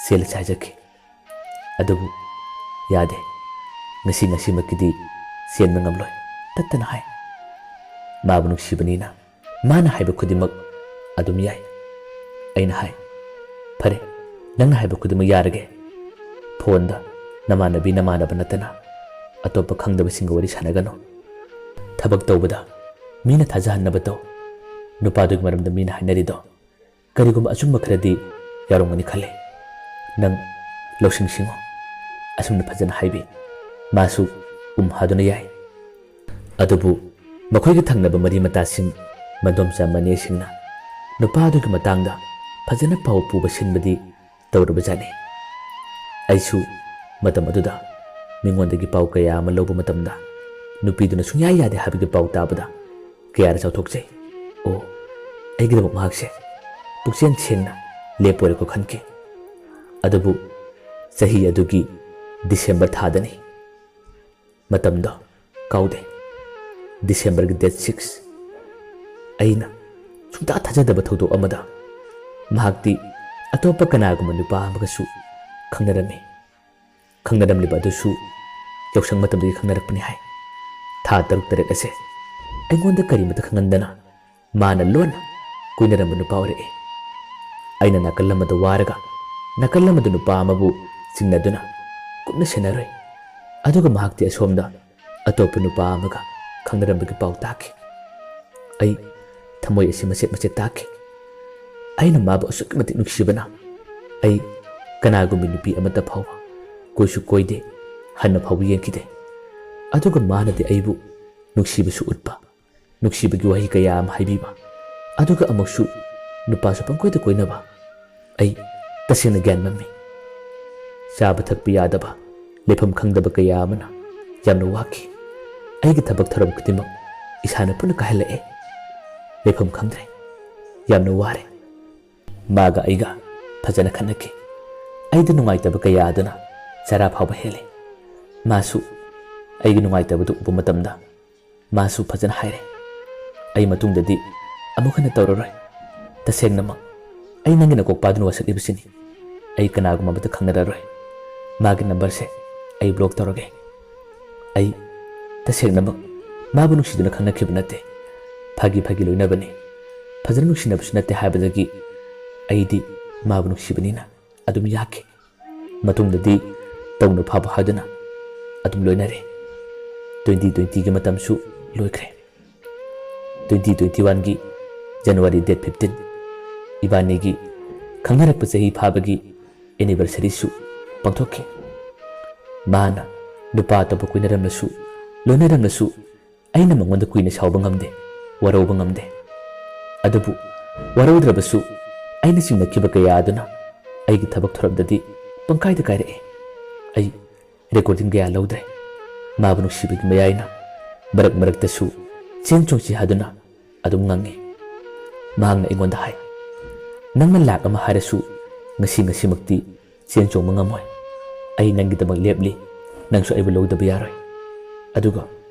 ꯆꯦꯜꯂꯁꯤ ꯍꯥꯏꯖꯈꯤ꯫ ꯑꯗꯨꯕꯨ ꯌꯥꯗꯦ꯫ "ꯉꯁꯤ ꯉꯁꯤꯃꯛꯀꯤꯗꯤ ꯆꯦꯟꯕ ꯉꯝꯂꯣꯏ" ꯇꯠꯇꯅ ꯍꯥꯏ꯫ ꯃꯥꯕꯨ ꯅꯨꯡꯁꯤꯕꯅꯤꯅ ꯃꯥꯅ ꯍꯥꯏꯕ ꯈꯨꯗꯤꯡꯃꯛ ꯑꯗꯨꯝ ꯌꯥꯏ꯫ ꯑꯩꯅ ꯍꯥꯏ, "ꯐꯔꯦ, ꯅꯪꯅ ꯍꯥꯏꯕ ꯈꯨꯗꯤꯡꯃꯛ ꯌꯥꯔꯒꯦ꯫ ꯐꯣꯟꯗ ꯅꯃꯥꯟꯅꯕꯤ ꯅꯃꯥꯟꯅꯕ ꯅꯠꯇꯅ ꯑꯇꯣꯞꯄ ꯈꯪꯗꯕꯁꯤꯡꯒ ꯋꯥꯔꯤ ꯁꯥꯟꯅꯒꯅꯨ"꯫ ꯊꯕꯛ ꯇꯧꯕꯗ ꯃꯤꯅ ꯊꯥꯖꯍꯟꯅꯕ ꯇꯧ꯫ ꯅꯨꯄꯥꯗꯨꯒꯤ ꯃꯔꯝꯗ ꯃꯤꯅ ꯍꯥꯏꯅꯔꯤꯗꯣ ꯀꯔꯤꯒꯨꯝꯕ ꯑꯆꯨꯝꯕ ꯈꯔꯗꯤ ꯌꯥꯎꯔꯝꯒꯅꯤ ꯈꯜꯂꯦ꯫ ꯅꯪ ꯂꯧꯁꯤꯡ ꯁꯤꯡꯉꯣ꯫ ꯑꯁꯨꯝꯅ ꯐꯖꯅ ꯍꯥꯏꯕꯤ꯫ ꯃꯥꯁꯨ ꯎꯝ ꯍꯥꯗꯨꯅ ꯌꯥꯏ꯫ ꯑꯗꯨꯕꯨ ꯃꯈꯣꯏꯒꯤ ꯊꯪꯅꯕ ꯃꯔꯤ ꯃꯇꯥꯁꯤꯡ, ꯃꯗꯣꯝꯆꯥ ꯃꯅꯦꯁꯤꯡꯅ ꯅꯨꯄꯥꯗꯨꯒꯤ ꯃꯇꯥꯡꯗ ꯐꯖꯅ ꯄꯥꯎ ꯄꯨꯕ ꯁꯤꯟꯕꯗꯤ ꯇꯧꯔꯕꯖꯥꯠꯅꯤ꯫ ꯑꯩꯁꯨ ꯃꯇꯝ ꯑꯗꯨꯗ ꯃꯤꯉꯣꯟꯗꯒꯤ ꯄꯥꯎ ꯀꯌꯥ ꯑꯃ ꯂꯧꯕ ꯃꯇꯝꯗ ꯅꯨꯄꯤꯗꯨꯅ ꯁꯨꯡꯌꯥ ꯌꯥꯗꯦ ꯍꯥꯏꯕꯒꯤ ꯄꯥꯎ ꯇꯥꯕꯗ ꯀꯌꯥꯗ ꯆꯥꯎꯊꯣꯛꯆꯩ꯫ ꯑꯣ, ꯑꯩꯒꯤꯗꯃꯛ ꯃꯍꯥꯛꯁꯦ ꯄꯨꯛꯆꯦꯜ ꯁꯦꯡꯅ ꯂꯦꯞꯄꯣꯏꯔꯦꯀꯣ ꯈꯟꯈꯤ꯫ ꯑꯗꯨꯕꯨ ꯆꯍꯤ ꯑꯗꯨꯒꯤ ꯗꯤꯁꯦꯝꯕꯔ ꯊꯥꯗꯅꯤ꯫ ꯃꯇꯝꯗꯣ ꯀꯥꯎꯗꯦ꯫ ꯗꯤꯁꯦꯝꯕꯔꯒꯤ date six꯫ ꯑꯩꯅ ꯁꯨꯡꯊꯥ ꯊꯥꯖꯗꯕ ꯊꯧꯗꯣꯛ ꯑꯃꯗ ꯃꯍꯥꯛꯇꯤ ꯑꯇꯣꯞꯄ ꯀꯅꯥꯒꯨꯝꯕ ꯅꯨꯄꯥ ꯑꯃꯒꯁꯨ ꯈꯪꯅꯔꯝꯃꯤ꯫ ꯈꯪꯅꯔꯝꯂꯤꯕ ꯑꯗꯨꯁꯨ ꯌꯥꯎꯁꯪ ꯃꯇꯝꯗꯒꯤ ꯈꯪꯅꯔꯛꯄꯅꯤ ꯍꯥꯏ꯫ ꯊꯥ ꯇꯔꯨꯛ ꯇꯔꯦꯠ ꯑꯁꯦ ꯑꯩꯉꯣꯟꯗ ꯀꯔꯤꯃꯇ ꯈꯪꯍꯟꯗꯅ ꯃꯥꯅ ꯂꯣꯟꯅ ꯀꯣꯏꯅꯔꯝꯕ ꯅꯨꯄꯥ ꯑꯣꯏꯔꯛꯏ꯫ ꯑꯩꯅ ꯅꯥꯀꯜ ꯑꯃꯗ ꯋꯥꯔꯒ ꯅꯥꯀꯜ ꯑꯃꯗ ꯅꯨꯄꯥ ꯑꯃꯕꯨ ꯆꯤꯡꯅꯗꯨꯅ ꯀꯨꯞꯅ ꯁꯦꯟꯅꯔꯨꯏ꯫ ꯑꯗꯨꯒ ꯃꯍꯥꯛꯇꯤ ꯑꯁꯣꯝꯗ ꯑꯇꯣꯞꯄ ꯅꯨꯄꯥ ꯑꯃꯒ ꯈꯪꯅꯔꯝꯕꯒꯤ ꯄꯥꯎ ꯇꯥꯈꯤ꯫ ꯑꯩ ꯊꯃꯣꯏ ꯑꯁꯤ ꯃꯆꯦꯠ ꯃꯆꯦꯠ ꯇꯥꯈꯤ꯫ ꯑꯩꯅ ꯃꯥꯕꯨ ꯑꯁꯨꯛꯀꯤ ꯃꯇꯤꯛ ꯅꯨꯡꯁꯤꯕꯅ ꯑꯩ ꯀꯅꯥꯒꯨꯝꯕꯤ ꯅꯨꯄꯤ ꯑꯃꯠꯇ ꯐꯥꯎꯕ ꯀꯣꯏꯁꯨ ꯀꯣꯏꯗꯦ, ꯍꯟꯅ ꯐꯥꯎꯕ ꯌꯦꯡꯈꯤꯗꯦ꯫ ꯑꯗꯨꯒ ꯃꯥꯅꯗꯤ ꯑꯩꯕꯨ ꯅꯨꯡꯁꯤꯕꯁꯨ ꯎꯠꯄ, ꯅꯨꯡꯁꯤꯕꯒꯤ ꯋꯥꯍꯩ ꯀꯌꯥ ꯑꯃ ꯍꯥꯏꯕꯤꯕ, ꯑꯗꯨꯒ ꯑꯃꯨꯛꯁꯨ ꯅꯨꯄꯥꯁꯨ ꯄꯪꯀꯣꯏꯗ ꯀꯣꯏꯅꯕ꯫ ꯑꯩ ꯇꯁꯦꯡꯅ ꯒ꯭ꯌꯥꯟ ꯃꯝꯃꯤ꯫ ꯆꯥꯕ ꯊꯛꯄ ꯌꯥꯗꯕ, ꯂꯩꯐꯝ ꯈꯪꯗꯕ ꯀꯌꯥ ꯑꯃꯅ ꯌꯥꯝꯅ ꯋꯥꯈꯤ꯫ ꯑꯩꯒꯤ ꯊꯕꯛ ꯊꯧꯔꯝ ꯈꯨꯗꯤꯡꯃꯛ ꯏꯁꯥꯅ ꯄꯨꯟꯅ ꯀꯥꯏꯍꯜꯂꯛꯑꯦ꯫ ꯂꯩꯐꯝ ꯈꯪꯗ꯭ꯔꯦ꯫ ꯌꯥꯝꯅ ꯋꯥꯔꯦ꯫ ꯃꯥꯒ ꯑꯩꯒ ꯐꯖꯅ ꯈꯠꯅꯈꯤ꯫ ꯑꯩꯗ ꯅꯨꯡꯉꯥꯏꯇꯕ ꯀꯌꯥ ꯑꯗꯨꯅ ꯆꯔꯥ ꯐꯥꯎꯕ ꯍꯦꯜꯂꯤ꯫ ꯃꯥꯁꯨ ꯑꯩꯒꯤ ꯅꯨꯡꯉꯥꯏꯇꯕꯗꯨ ꯎꯕ ꯃꯇꯝꯗ ꯃꯥꯁꯨ ꯐꯖꯅ ꯍꯥꯏꯔꯦ꯫ ꯑꯩ ꯃꯇꯨꯡꯗꯗꯤ ꯑꯃꯨꯛ ꯍꯟꯅ ꯇꯧꯔꯔꯣꯏ꯫ ꯇꯁꯦꯡꯅꯃꯛ ꯑꯩ ꯅꯪꯒꯤ ꯅꯀꯣꯛꯄꯥꯗꯨꯅ ꯋꯥꯁꯛꯂꯤꯕꯁꯤꯅꯤ꯫ ꯑꯩ ꯀꯅꯥꯒꯨꯝꯕ ꯑꯃꯠꯇ ꯈꯪꯅꯔꯔꯣꯏ꯫ ꯃꯥꯒꯤ ꯅꯝꯕꯔꯁꯦ ꯑꯩ ꯕ꯭ꯂꯣꯛ ꯇꯧꯔꯒꯦ꯫ ꯑꯩ ꯇꯁꯦꯡꯅꯃꯛ ꯃꯥꯕꯨ ꯅꯨꯡꯁꯤꯗꯨꯅ ꯈꯪꯅꯈꯤꯕ ꯅꯠꯇꯦ꯫ ꯐꯥꯒꯤ ꯐꯥꯒꯤ ꯂꯣꯏꯅꯕꯅꯤ꯫ ꯐꯖꯅ ꯅꯨꯡꯁꯤꯅꯕꯁꯨ ꯅꯠꯇꯦ ꯍꯥꯏꯕꯗꯒꯤ ꯑꯩꯗꯤ ꯃꯥꯕꯨ ꯅꯨꯡꯁꯤꯕꯅꯤꯅ ꯑꯗꯨꯝ ꯌꯥꯈꯤ꯫ ꯃꯇꯨꯡꯗꯗꯤ ꯇꯧꯅ ꯐꯥꯕ ꯍꯥꯏꯗꯨꯅ ꯑꯗꯨꯝ ꯂꯣꯏꯅꯔꯦ꯫ Twenty twenty ꯒꯤ ꯃꯇꯝꯁꯨ ꯂꯣꯏꯈ꯭ꯔꯦ꯫ Twenty twenty-one ꯒꯤ January date fifteen, ꯏꯕꯥꯅꯤꯒꯤ ꯈꯪꯅꯔꯛꯄ ꯆꯍꯤ ꯐꯥꯕꯒꯤ anniversary ꯁꯨ ꯄꯥꯡꯊꯣꯛꯈꯤ꯫ ꯃꯥꯅ ꯅꯨꯄꯥ ꯑꯇꯣꯞꯄ ꯀꯣꯏꯅꯔꯝꯂꯁꯨ, ꯂꯣꯏꯅꯔꯝꯂꯁꯨ, ꯑꯩꯅ ꯃꯉꯣꯟꯗ ꯀꯨꯏꯅ ꯁꯥꯎꯕ ꯉꯝꯗꯦ, ꯋꯥꯔꯧꯕ ꯉꯝꯗꯦ꯫ ꯑꯗꯨꯕꯨ ꯋꯥꯔꯧꯗ꯭ꯔꯕꯁꯨ, ꯑꯩꯅ ꯆꯤꯡꯅꯈꯤꯕ ꯀꯌꯥ ꯑꯗꯨꯅ ꯑꯩꯒꯤ ꯊꯕꯛ ꯊꯧꯔꯝꯗꯗꯤ ꯄꯪꯀꯥꯏꯗ ꯀꯥꯏꯔꯛꯏ꯫ ꯑꯩ recording ꯀꯌꯥ ꯂꯧꯗ꯭ꯔꯦ꯫ ꯃꯥꯕꯨ ꯅꯨꯡꯁꯤꯕꯒꯤ ꯃꯌꯥꯏꯅ ꯃꯔꯛ ꯃꯔꯛꯇꯁꯨ ꯆꯦꯟ ꯆꯣꯡꯁꯤ ꯍꯥꯏꯗꯨꯅ ꯑꯗꯨꯝ ꯉꯪꯉꯤ꯫ ꯃꯍꯥꯛꯅ ꯑꯩꯉꯣꯟꯗ ꯍꯥꯏ, "ꯅꯪꯅ ꯂꯥꯛ ꯑꯃ ꯍꯥꯏꯔꯁꯨ, ꯉꯁꯤ ꯉꯁꯤꯃꯛꯇꯤ ꯆꯦꯟ ꯆꯣꯡꯕ ꯉꯝꯃꯣꯏ꯫ ꯑꯩ ꯅꯪꯒꯤꯗꯃꯛ ꯂꯦꯞꯂꯤ, ꯅꯪꯁꯨ ꯑꯩꯕꯨ ꯂꯧꯗꯕ ꯌꯥꯔꯣꯏ꯫ ꯑꯗꯨꯒ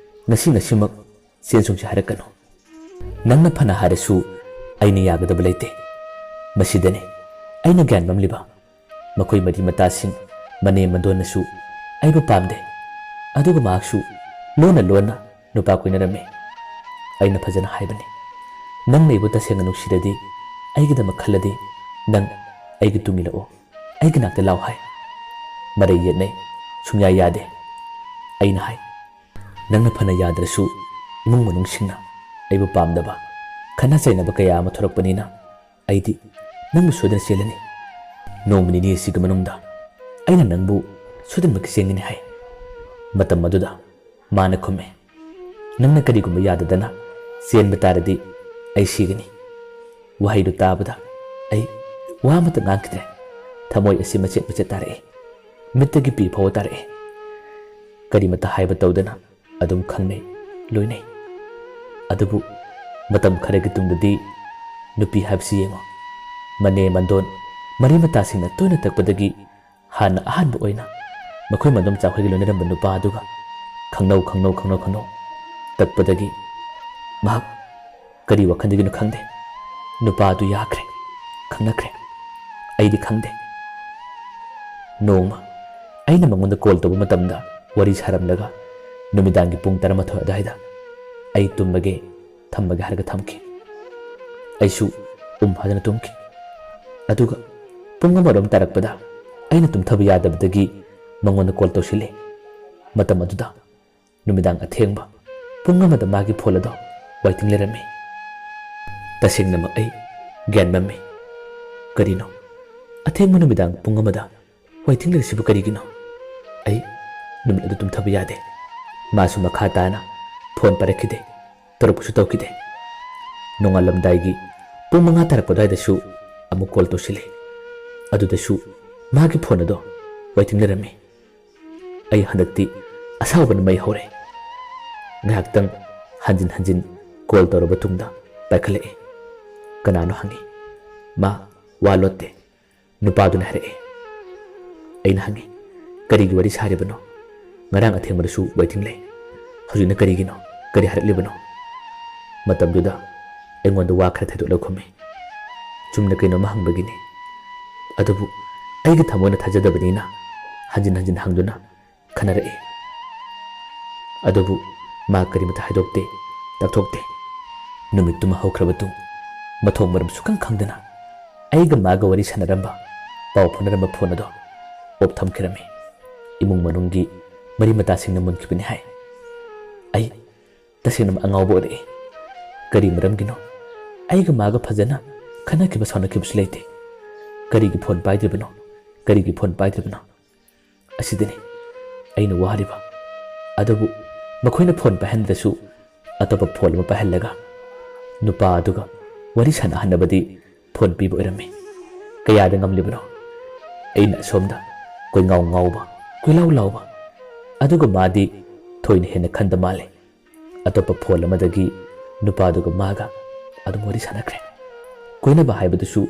ꯉꯁꯤ ꯉꯁꯤꯃꯛ ꯆꯦꯟ ꯆꯣꯡꯁꯤ ꯍꯥꯏꯔꯛꯀꯅꯨ꯫ ꯅꯪꯅ ꯐꯅ ꯍꯥꯏꯔꯁꯨ ꯑꯩꯅ ꯌꯥꯒꯗꯕ ꯂꯩꯇꯦ꯫ ꯃꯁꯤꯗꯅꯤ ꯑꯩꯅ ꯒ꯭ꯌꯥꯟ ꯃꯝꯂꯤꯕ꯫ ꯃꯈꯣꯏ ꯃꯔꯤ ꯃꯇꯥꯁꯤꯡ, ꯃꯅꯦꯝ ꯃꯗꯣꯟꯅꯁꯨ ꯑꯩꯕꯨ ꯄꯥꯝꯗꯦ꯫ ꯑꯗꯨꯒ ꯃꯍꯥꯛꯁꯨ ꯂꯣꯟꯅ ꯂꯣꯟꯅ ꯅꯨꯄꯥ ꯀꯣꯏꯅꯔꯝꯃꯤ꯫ ꯑꯩꯅ ꯐꯖꯅ ꯍꯥꯏꯕꯅꯤ, 'ꯅꯪꯅ ꯑꯩꯕꯨ ꯇꯁꯦꯡꯅ ꯅꯨꯡꯁꯤꯔꯗꯤ, ꯑꯩꯒꯤꯗꯃꯛ ꯈꯜꯂꯗꯤ, ꯅꯪ ꯑꯩꯒꯤ ꯇꯨꯡ ꯏꯜꯂꯛꯑꯣ, ꯑꯩꯒꯤ ꯅꯥꯛꯇ ꯂꯥꯎ' ꯍꯥꯏ꯫ ꯃꯔꯩ ꯌꯦꯠꯅꯩ, ꯁꯨꯡꯌꯥ ꯌꯥꯗꯦ꯫ ꯑꯩꯅ ꯍꯥꯏ, "ꯅꯪꯅ ꯐꯅ ꯌꯥꯗ꯭ꯔꯁꯨ, ꯏꯃꯨꯡ ꯃꯅꯨꯡꯁꯤꯡꯅ ꯑꯩꯕꯨ ꯄꯥꯝꯗꯕ, ꯈꯠꯅ ꯆꯩꯅꯕ ꯀꯌꯥ ꯑꯃ ꯊꯣꯔꯛꯄꯅꯤꯅ, ꯑꯩꯗꯤ ꯅꯪꯕꯨ ꯁꯣꯏꯗꯅ ꯆꯦꯜꯂꯅꯤ꯫ ꯅꯣꯡꯃ ꯅꯤꯅꯤ ꯑꯁꯤꯒꯤ ꯃꯅꯨꯡꯗ ꯑꯩꯅ ꯅꯪꯕꯨ ꯁꯣꯏꯗꯅꯃꯛꯀꯤ ꯆꯦꯟꯒꯅꯤ" ꯍꯥꯏ꯫ ꯃꯇꯝ ꯑꯗꯨꯗ ꯃꯥꯅ ꯈꯨꯝꯃꯤ, "ꯅꯪꯅ ꯀꯔꯤꯒꯨꯝꯕ ꯌꯥꯗꯗꯅ ꯆꯦꯟꯕ ꯇꯥꯔꯗꯤ, ꯑꯩ ꯁꯤꯒꯅꯤ"꯫ ꯋꯥꯍꯩꯗꯨ ꯇꯥꯕꯗ ꯑꯩ ꯋꯥ ꯑꯃꯠꯇ ꯉꯥꯡꯈꯤꯗ꯭ꯔꯦ꯫ ꯊꯃꯣꯏ ꯑꯁꯤ ꯃꯆꯦꯠ ꯃꯆꯦꯠ ꯇꯥꯔꯛꯏ꯫ ꯃꯤꯠꯇꯒꯤ ꯄꯤ ꯐꯥꯎꯕ ꯇꯥꯔꯛꯏ꯫ ꯀꯔꯤꯃꯠꯇ ꯍꯥꯏꯕ ꯇꯧꯗꯅ ꯑꯗꯨꯝ ꯈꯪꯅꯩ, ꯂꯣꯏꯅꯩ꯫ ꯑꯗꯨꯕꯨ ꯃꯇꯝ ꯈꯔꯒꯤ ꯇꯨꯡꯗꯗꯤ ꯅꯨꯄꯤ ꯍꯥꯏꯕꯁꯤ ꯌꯦꯡꯉꯨ꯫ ꯃꯅꯦꯝ ꯃꯗꯣꯟ, ꯃꯔꯤ ꯃꯇꯥꯁꯤꯡꯅ ꯇꯣꯏꯅ ꯇꯛꯄꯗꯒꯤ ꯍꯥꯟꯅ ꯑꯍꯥꯟꯕ ꯑꯣꯏꯅ ꯃꯈꯣꯏ ꯃꯗꯣꯝꯆꯥ ꯍꯣꯏꯒ ꯂꯣꯏꯅꯔꯝꯕ ꯅꯨꯄꯥ ꯑꯗꯨꯒ ꯈꯪꯅꯧ, ꯈꯪꯅꯧ, ꯈꯪꯅꯧ, ꯈꯪꯅꯧ ꯇꯛꯄꯗꯒꯤ ꯃꯍꯥꯛ ꯀꯔꯤ ꯋꯥꯈꯜꯗꯒꯤꯅꯣ ꯈꯪꯗꯦ, ꯅꯨꯄꯥ ꯑꯗꯨ ꯌꯥꯈ꯭ꯔꯦ, ꯈꯪꯅꯈ꯭ꯔꯦ꯫ ꯑꯩꯗꯤ ꯈꯪꯗꯦ꯫ ꯅꯣꯡꯃ ꯑꯩꯅ ꯃꯉꯣꯟꯗ call ꯇꯧꯕ ꯃꯇꯝꯗ ꯋꯥꯔꯤ ꯁꯥꯔꯝꯂꯒ ꯅꯨꯃꯤꯗꯥꯡꯒꯤ ꯄꯨꯡ ꯇꯔꯥꯃꯥꯊꯣꯏ ꯑꯗꯨꯋꯥꯏꯗ ꯑꯩ ꯇꯨꯝꯃꯒꯦ, ꯊꯝꯃꯒꯦ ꯍꯥꯏꯔꯒ ꯊꯝꯈꯤ꯫ ꯑꯩꯁꯨ ꯎꯝ ꯍꯥꯏꯗꯨꯅ ꯇꯨꯝꯈꯤ꯫ ꯑꯗꯨꯒ ꯄꯨꯡ ꯑꯃꯔꯣꯝ ꯇꯥꯔꯛꯄꯗ ꯑꯩꯅ ꯇꯨꯝꯊꯕ ꯌꯥꯗꯕꯗꯒꯤ ꯃꯉꯣꯟꯗ call ꯇꯧꯁꯤꯜꯂꯤ꯫ ꯃꯇꯝ ꯑꯗꯨꯗ ꯅꯨꯃꯤꯗꯥꯡ ꯑꯊꯦꯡꯕ, ꯄꯨꯡ ꯑꯃꯗ ꯃꯥꯒꯤ ꯐꯣꯟ ꯑꯗꯣ waiting ꯂꯩꯔꯝꯃꯤ꯫ ꯇꯁꯦꯡꯅꯃꯛ ꯑꯩ ꯒ꯭ꯌꯥꯟ ꯃꯝꯃꯤ꯫ ꯀꯔꯤꯅꯣ? ꯑꯊꯦꯡꯕ ꯅꯨꯃꯤꯗꯥꯡ ꯄꯨꯡ ꯑꯃꯗ waiting ꯂꯩꯔꯤꯁꯤꯕꯨ ꯀꯔꯤꯒꯤꯅꯣ? ꯑꯩ ꯅꯨꯃꯤꯠ ꯑꯗꯨ ꯇꯨꯝꯊꯕ ꯌꯥꯗꯦ꯫ ꯃꯥꯁꯨ ꯃꯈꯥ ꯇꯥꯅ ꯐꯣꯟ ꯄꯥꯏꯔꯛꯈꯤꯗꯦ꯫ ꯇꯧꯔꯛꯄꯁꯨ ꯇꯧꯈꯤꯗꯦ꯫ ꯅꯣꯡꯉꯥꯜꯂꯝꯗꯥꯏꯒꯤ ꯄꯨꯡ ꯃꯉꯥ ꯇꯥꯔꯛꯄ ꯑꯗꯨꯋꯥꯏꯗꯁꯨ ꯑꯃꯨꯛ ꯀꯣꯜ ꯇꯧꯁꯤꯜꯂꯤ꯫ ꯑꯗꯨꯗꯁꯨ ꯃꯥꯒꯤ ꯐꯣꯟ ꯑꯗꯣ waiting ꯂꯩꯔꯝꯃꯤ꯫ ꯑꯩ ꯍꯟꯗꯛꯇꯤ ꯑꯁꯥꯎꯕꯅ ꯃꯩ ꯍꯧꯔꯦ꯫ ꯉꯥꯏꯍꯥꯛꯇꯪ ꯍꯟꯖꯤꯟ ꯍꯟꯖꯤꯟ ꯀꯣꯜ ꯇꯧꯔꯕ ꯇꯨꯡꯗ ꯄꯥꯏꯈꯠꯂꯛꯏ꯫ "ꯀꯅꯥꯅꯣ?" ꯍꯪꯉꯤ꯫ ꯃꯥ ꯋꯥ ꯂꯣꯠꯇꯦ꯫ ꯅꯨꯄꯥꯗꯨꯅ ꯍꯥꯏꯔꯛꯏ꯫ ꯑꯩꯅ ꯍꯪꯉꯤ, "ꯀꯔꯤꯒꯤ ꯋꯥꯔꯤ ꯁꯥꯔꯤꯕꯅꯣ? ꯉꯔꯥꯡ ꯑꯊꯦꯡꯕꯗꯁꯨ waiting ꯂꯩ꯫ ꯍꯧꯖꯤꯛꯅ ꯀꯔꯤꯒꯤꯅꯣ? ꯀꯔꯤ ꯍꯥꯏꯔꯛꯂꯤꯕꯅꯣ?" ꯃꯇꯝꯗꯨꯗ ꯑꯩꯉꯣꯟꯗ ꯋꯥ ꯈꯔ ꯊꯩꯗꯣꯛꯂꯒ ꯈꯨꯝꯃꯤ꯫ ꯆꯨꯝꯅ ꯀꯩꯅꯣꯝꯃ ꯍꯪꯕꯒꯤꯅꯤ꯫ ꯑꯗꯨꯕꯨ ꯑꯩꯒꯤ ꯊꯃꯣꯏꯅ ꯊꯥꯖꯗꯕꯅꯤꯅ ꯍꯟꯖꯤꯟ ꯍꯟꯖꯤꯟ ꯍꯪꯗꯨꯅ ꯈꯟꯅꯔꯛꯏ꯫ ꯑꯗꯨꯕꯨ ꯃꯥ ꯀꯔꯤꯃꯇ ꯍꯥꯏꯗꯣꯛꯇꯦ, ꯇꯛꯊꯣꯛꯇꯦ꯫ ꯅꯨꯃꯤꯠꯇꯨꯃ ꯍꯧꯈ꯭ꯔꯕ ꯇꯨꯡ, ꯃꯊꯣꯡ ꯃꯔꯝ ꯁꯨꯈꯪ ꯈꯪꯗꯅ ꯑꯩꯒ ꯃꯥꯒ ꯋꯥꯔꯤ ꯁꯥꯟꯅꯔꯝꯕ, ꯄꯥꯎ ꯐꯥꯎꯅꯔꯝꯕ ꯐꯣꯟ ꯑꯗꯣ off ꯊꯝꯈꯤꯔꯝꯃꯤ꯫ ꯏꯃꯨꯡ ꯃꯅꯨꯡꯒꯤ ꯃꯔꯤ ꯃꯇꯥꯁꯤꯡꯅ ꯃꯨꯟꯈꯤꯕꯅꯤ ꯍꯥꯏ꯫ ꯑꯩ ꯇꯁꯦꯡꯅ ꯑꯉꯥꯎꯕ ꯑꯣꯏꯔꯛꯏ꯫ ꯀꯔꯤ ꯃꯔꯝꯒꯤꯅꯣ? ꯑꯩꯒ ꯃꯥꯒ ꯐꯖꯅ ꯈꯟꯅꯈꯤꯕ ꯁꯥꯎꯅꯈꯤꯕꯁꯨ ꯂꯩꯇꯦ꯫ ꯀꯔꯤꯒꯤ ꯐꯣꯟ ꯄꯥꯏꯗ꯭ꯔꯤꯕꯅꯣ? ꯀꯔꯤꯒꯤ ꯐꯣꯟ ꯄꯥꯏꯗ꯭ꯔꯤꯕꯅꯣ? ꯑꯁꯤꯗꯅꯤ ꯑꯩꯅ ꯋꯥꯔꯤꯕ꯫ ꯑꯗꯨꯕꯨ ꯃꯈꯣꯏꯅ ꯐꯣꯟ ꯄꯥꯏꯍꯟꯗ꯭ꯔꯁꯨ ꯑꯇꯣꯞꯄ ꯐꯣꯟ ꯑꯃ ꯄꯥꯏꯍꯜꯂꯒ ꯅꯨꯄꯥ ꯑꯗꯨꯒ ꯋꯥꯔꯤ ꯁꯥꯟꯅꯍꯟꯅꯕꯗꯤ ꯐꯣꯟ ꯄꯤꯕ ꯑꯣꯏꯔꯝꯃꯤ꯫ ꯀꯌꯥꯗ ꯉꯝꯂꯤꯕꯅꯣ? ꯑꯩꯅ ꯑꯁꯣꯝꯗ ꯀꯣꯏꯉꯥꯎ ꯉꯥꯎꯕ, ꯀꯣꯏꯂꯥꯎ ꯂꯥꯎꯕ꯫ ꯑꯗꯨꯒ ꯃꯥꯗꯤ ꯊꯣꯏꯅ ꯍꯦꯟꯅ ꯈꯟꯗ ꯃꯥꯜꯂꯦ꯫ ꯑꯇꯣꯞꯄ ꯐꯣꯟ ꯑꯃꯗꯒꯤ ꯅꯨꯄꯥꯗꯨꯒ ꯃꯥꯒ ꯑꯗꯨꯝ ꯋꯥꯔꯤ ꯁꯥꯟꯅꯈ꯭ꯔꯦ꯫ ꯀꯣꯏꯅꯕ ꯍꯥꯏꯕꯗꯨꯁꯨ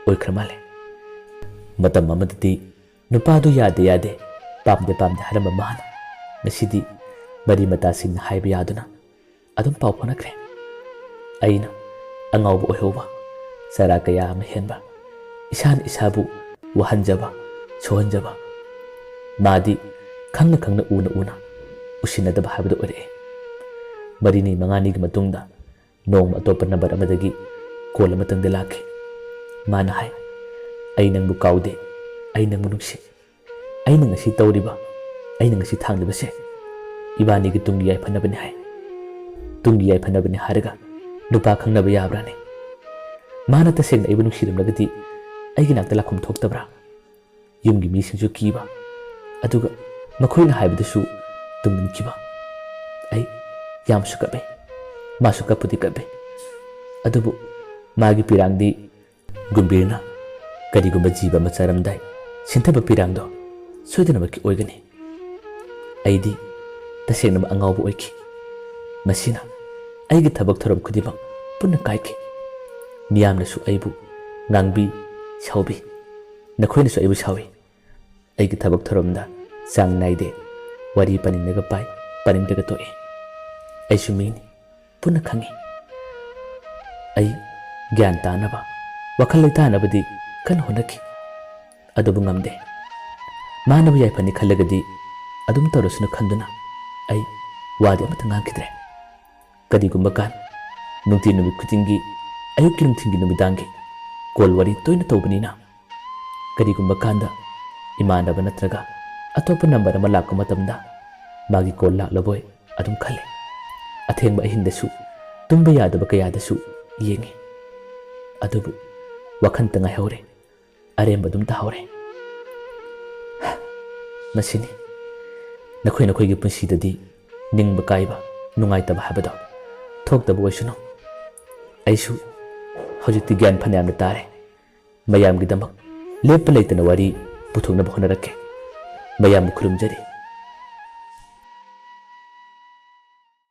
ꯑꯣꯏꯈ꯭ꯔ ꯃꯥꯜꯂꯦ꯫ ꯃꯇꯝ ꯑꯃꯗꯗꯤ ꯅꯨꯄꯥꯗꯨ ꯌꯥꯗꯦ ꯌꯥꯗꯦ, ꯄꯥꯝꯗꯦ ꯄꯥꯝꯗꯦ ꯍꯥꯏꯔꯝꯕ ꯃꯥꯅ ꯉꯁꯤꯗꯤ ꯃꯔꯤ ꯃꯇꯥꯁꯤꯡꯅ ꯍꯥꯏꯕ ꯌꯥꯗꯨꯅ ꯑꯗꯨꯝ ꯄꯥꯎ ꯐꯥꯎꯅꯈ꯭ꯔꯦ꯫ ꯑꯩꯅ ꯑꯉꯥꯎꯕ ꯑꯣꯏꯍꯧꯕ, ꯆꯔꯥ ꯀꯌꯥ ꯑꯃ ꯍꯦꯟꯕ, ꯏꯁꯥꯅ ꯏꯁꯥꯕꯨ ꯋꯥꯍꯟꯖꯕ, ꯁꯣꯛꯍꯟꯖꯕ꯫ ꯃꯥꯗꯤ ꯈꯪꯅ ꯈꯪꯅ, ꯎꯅ ꯎꯅ ꯎꯁꯤꯟꯅꯗꯕ ꯍꯥꯏꯕꯗꯨ ꯑꯣꯏꯔꯛꯑꯦ꯫ ꯃꯔꯤꯅꯤ ꯃꯉꯥꯅꯤꯒꯤ ꯃꯇꯨꯡꯗ ꯅꯣꯡꯃ ꯑꯇꯣꯞꯄ ꯅꯝꯕꯔ ꯑꯃꯗꯒꯤ ꯀꯣꯜ ꯑꯃꯇꯪꯗꯤ ꯂꯥꯛꯈꯤ꯫ ꯃꯥꯅ ꯍꯥꯏ, "ꯑꯩ ꯅꯪꯕꯨ ꯀꯥꯎꯗꯦ, ꯑꯩ ꯅꯪꯕꯨ ꯅꯨꯡꯁꯤ꯫ ꯑꯩꯅ ꯉꯁꯤ ꯇꯧꯔꯤꯕ, ꯑꯩꯅ ꯉꯁꯤ ꯊꯥꯡꯂꯤꯕꯁꯦ ꯏꯕꯥꯅꯤꯒꯤ ꯇꯨꯡꯒꯤ ꯌꯥꯏꯐꯅꯕꯅꯤ" ꯍꯥꯏ꯫ ꯇꯨꯡꯒꯤ ꯌꯥꯏꯐꯅꯕꯅꯤ ꯍꯥꯏꯔꯒ ꯅꯨꯄꯥ ꯈꯪꯅꯕ ꯌꯥꯕ꯭ꯔꯥꯅꯦ? ꯃꯥꯅ ꯇꯁꯦꯡꯅ ꯑꯩꯕꯨ ꯅꯨꯡꯁꯤꯔꯝꯂꯒꯗꯤ ꯑꯩꯒꯤ ꯅꯥꯛꯇ ꯂꯥꯛꯐꯝ ꯊꯣꯛꯇꯕ꯭ꯔꯥ? ꯌꯨꯝꯒꯤ ꯃꯤꯁꯤꯡꯁꯨ ꯀꯤꯕ, ꯑꯗꯨꯒ ꯃꯈꯣꯏꯅ ꯍꯥꯏꯕꯗꯨꯁꯨ ꯇꯨꯡꯏꯟꯈꯤꯕ꯫ ꯑꯩ ꯌꯥꯝꯁꯨ ꯀꯞꯄꯦ, ꯃꯥꯁꯨ ꯀꯞꯄꯨꯗꯤ ꯀꯞꯄꯦ, ꯑꯗꯨꯕꯨ ꯃꯥꯒꯤ ꯄꯤꯔꯥꯡꯗꯤ ꯒꯨꯝꯕꯤꯔꯅ ꯀꯔꯤꯒꯨꯝꯕ ꯖꯤꯕ ꯑꯃ ꯆꯥꯔꯝꯗꯥꯏ ꯁꯤꯟꯊꯕ ꯄꯤꯔꯥꯡꯗꯣ ꯁꯣꯏꯗꯅꯃꯛꯀꯤ ꯑꯣꯏꯒꯅꯤ꯫ ꯑꯩꯗꯤ ꯇꯁꯦꯡꯅꯃꯛ ꯑꯉꯥꯎꯕ ꯑꯣꯏꯈꯤ꯫ ꯃꯁꯤꯅ ꯑꯩꯒꯤ ꯊꯕꯛ ꯊꯧꯔꯝ ꯈꯨꯗꯤꯡꯃꯛ ꯄꯨꯟꯅ ꯀꯥꯏꯈꯤ꯫ ꯃꯤꯌꯥꯝꯅꯁꯨ ꯑꯩꯕꯨ ꯉꯥꯡꯕꯤ, ꯁꯥꯎꯕꯤ꯫ ꯅꯈꯣꯏꯅꯁꯨ ꯑꯩꯕꯨ ꯁꯥꯎꯏ꯫ ꯑꯩꯒꯤ ꯊꯕꯛ ꯊꯧꯔꯝꯗ ꯆꯥꯡ ꯅꯥꯏꯗꯦ꯫ ꯋꯥꯔꯤ ꯄꯥꯅꯤꯡꯂꯒ ꯄꯥꯏ, ꯄꯥꯅꯤꯡꯗ꯭ꯔꯒ ꯇꯣꯛꯏ꯫ ꯑꯩꯁꯨ ꯃꯤꯅꯤ, ꯄꯨꯟꯅ ꯈꯪꯏ꯫ ꯑꯩ ꯒ꯭ꯌꯥꯟ ꯇꯥꯅꯕ, ꯋꯥꯈꯜ ꯂꯩꯇꯥꯅꯕꯗꯤ ꯀꯟꯅ ꯍꯣꯠꯅꯈꯤ꯫ ꯑꯗꯨꯕꯨ ꯉꯝꯗꯦ꯫ ꯃꯥꯅꯕꯨ ꯌꯥꯏꯐꯅꯤ ꯈꯜꯂꯒꯗꯤ ꯑꯗꯨꯝ ꯇꯧꯔꯁꯅꯨ ꯈꯟꯗꯨꯅ ꯑꯩ ꯋꯥꯗꯤ ꯑꯃꯠꯇ ꯉꯥꯡꯈꯤꯗ꯭ꯔꯦ꯫ ꯀꯔꯤꯒꯨꯝꯕ ꯀꯥꯟ ꯅꯨꯡꯇꯤ ꯅꯨꯃꯤꯠ ꯈꯨꯗꯤꯡꯒꯤ ꯑꯌꯨꯛꯀꯤ, ꯅꯨꯡꯊꯤꯜꯒꯤ, ꯅꯨꯃꯤꯗꯥꯡꯒꯤ ꯀꯣꯜ ꯋꯥꯔꯤ ꯇꯣꯏꯅ ꯇꯧꯕꯅꯤꯅ, ꯀꯔꯤꯒꯨꯝꯕ ꯀꯥꯟꯗ ꯏꯃꯥꯟꯅꯕ ꯅꯠꯇ꯭ꯔꯒ ꯑꯇꯣꯞꯄ ꯅꯝꯕꯔ ꯑꯃ ꯂꯥꯛꯄ ꯃꯇꯝꯗ ꯃꯥꯒꯤ ꯀꯣꯜ ꯂꯥꯛꯂꯕꯣꯏ ꯑꯗꯨꯝ ꯈꯜꯂꯤ꯫ ꯑꯊꯦꯡꯕ ꯑꯍꯤꯡꯗꯁꯨ ꯇꯨꯝꯕ ꯌꯥꯗꯕ ꯀꯌꯥꯗꯁꯨ ꯌꯦꯡꯉꯤ꯫ ꯑꯗꯨꯕꯨ ꯋꯥꯈꯟꯇ ꯉꯥꯏꯍꯧꯔꯦ꯫ ꯑꯔꯦꯝꯕ ꯑꯗꯨꯝ ꯇꯥꯍꯧꯔꯦ꯫ ꯃꯁꯤꯅꯤ꯫ ꯅꯈꯣꯏ ꯅꯈꯣꯏꯒꯤ ꯄꯨꯟꯁꯤꯗꯗꯤ ꯅꯤꯡꯕ ꯀꯥꯏꯕ, ꯅꯨꯡꯉꯥꯏꯇꯕ ꯍꯥꯏꯕꯗꯣ ꯊꯣꯛꯇꯕ ꯑꯣꯏꯁꯅꯨ꯫ ꯑꯩꯁꯨ ꯍꯧꯖꯤꯛꯇꯤ ꯒ꯭ꯌꯥꯟ ꯐꯅꯌꯥꯝꯅ ꯇꯥꯔꯦ꯫ ꯃꯌꯥꯝꯒꯤꯗꯃꯛ ꯂꯦꯞꯄ ꯂꯩꯇꯅ ꯋꯥꯔꯤ ꯄꯨꯊꯣꯛꯅꯕ ꯍꯣꯠꯅꯔꯛꯀꯦ꯫ ꯃꯌꯥꯝꯕꯨ ꯈꯨꯔꯨꯝꯖꯔꯤ꯫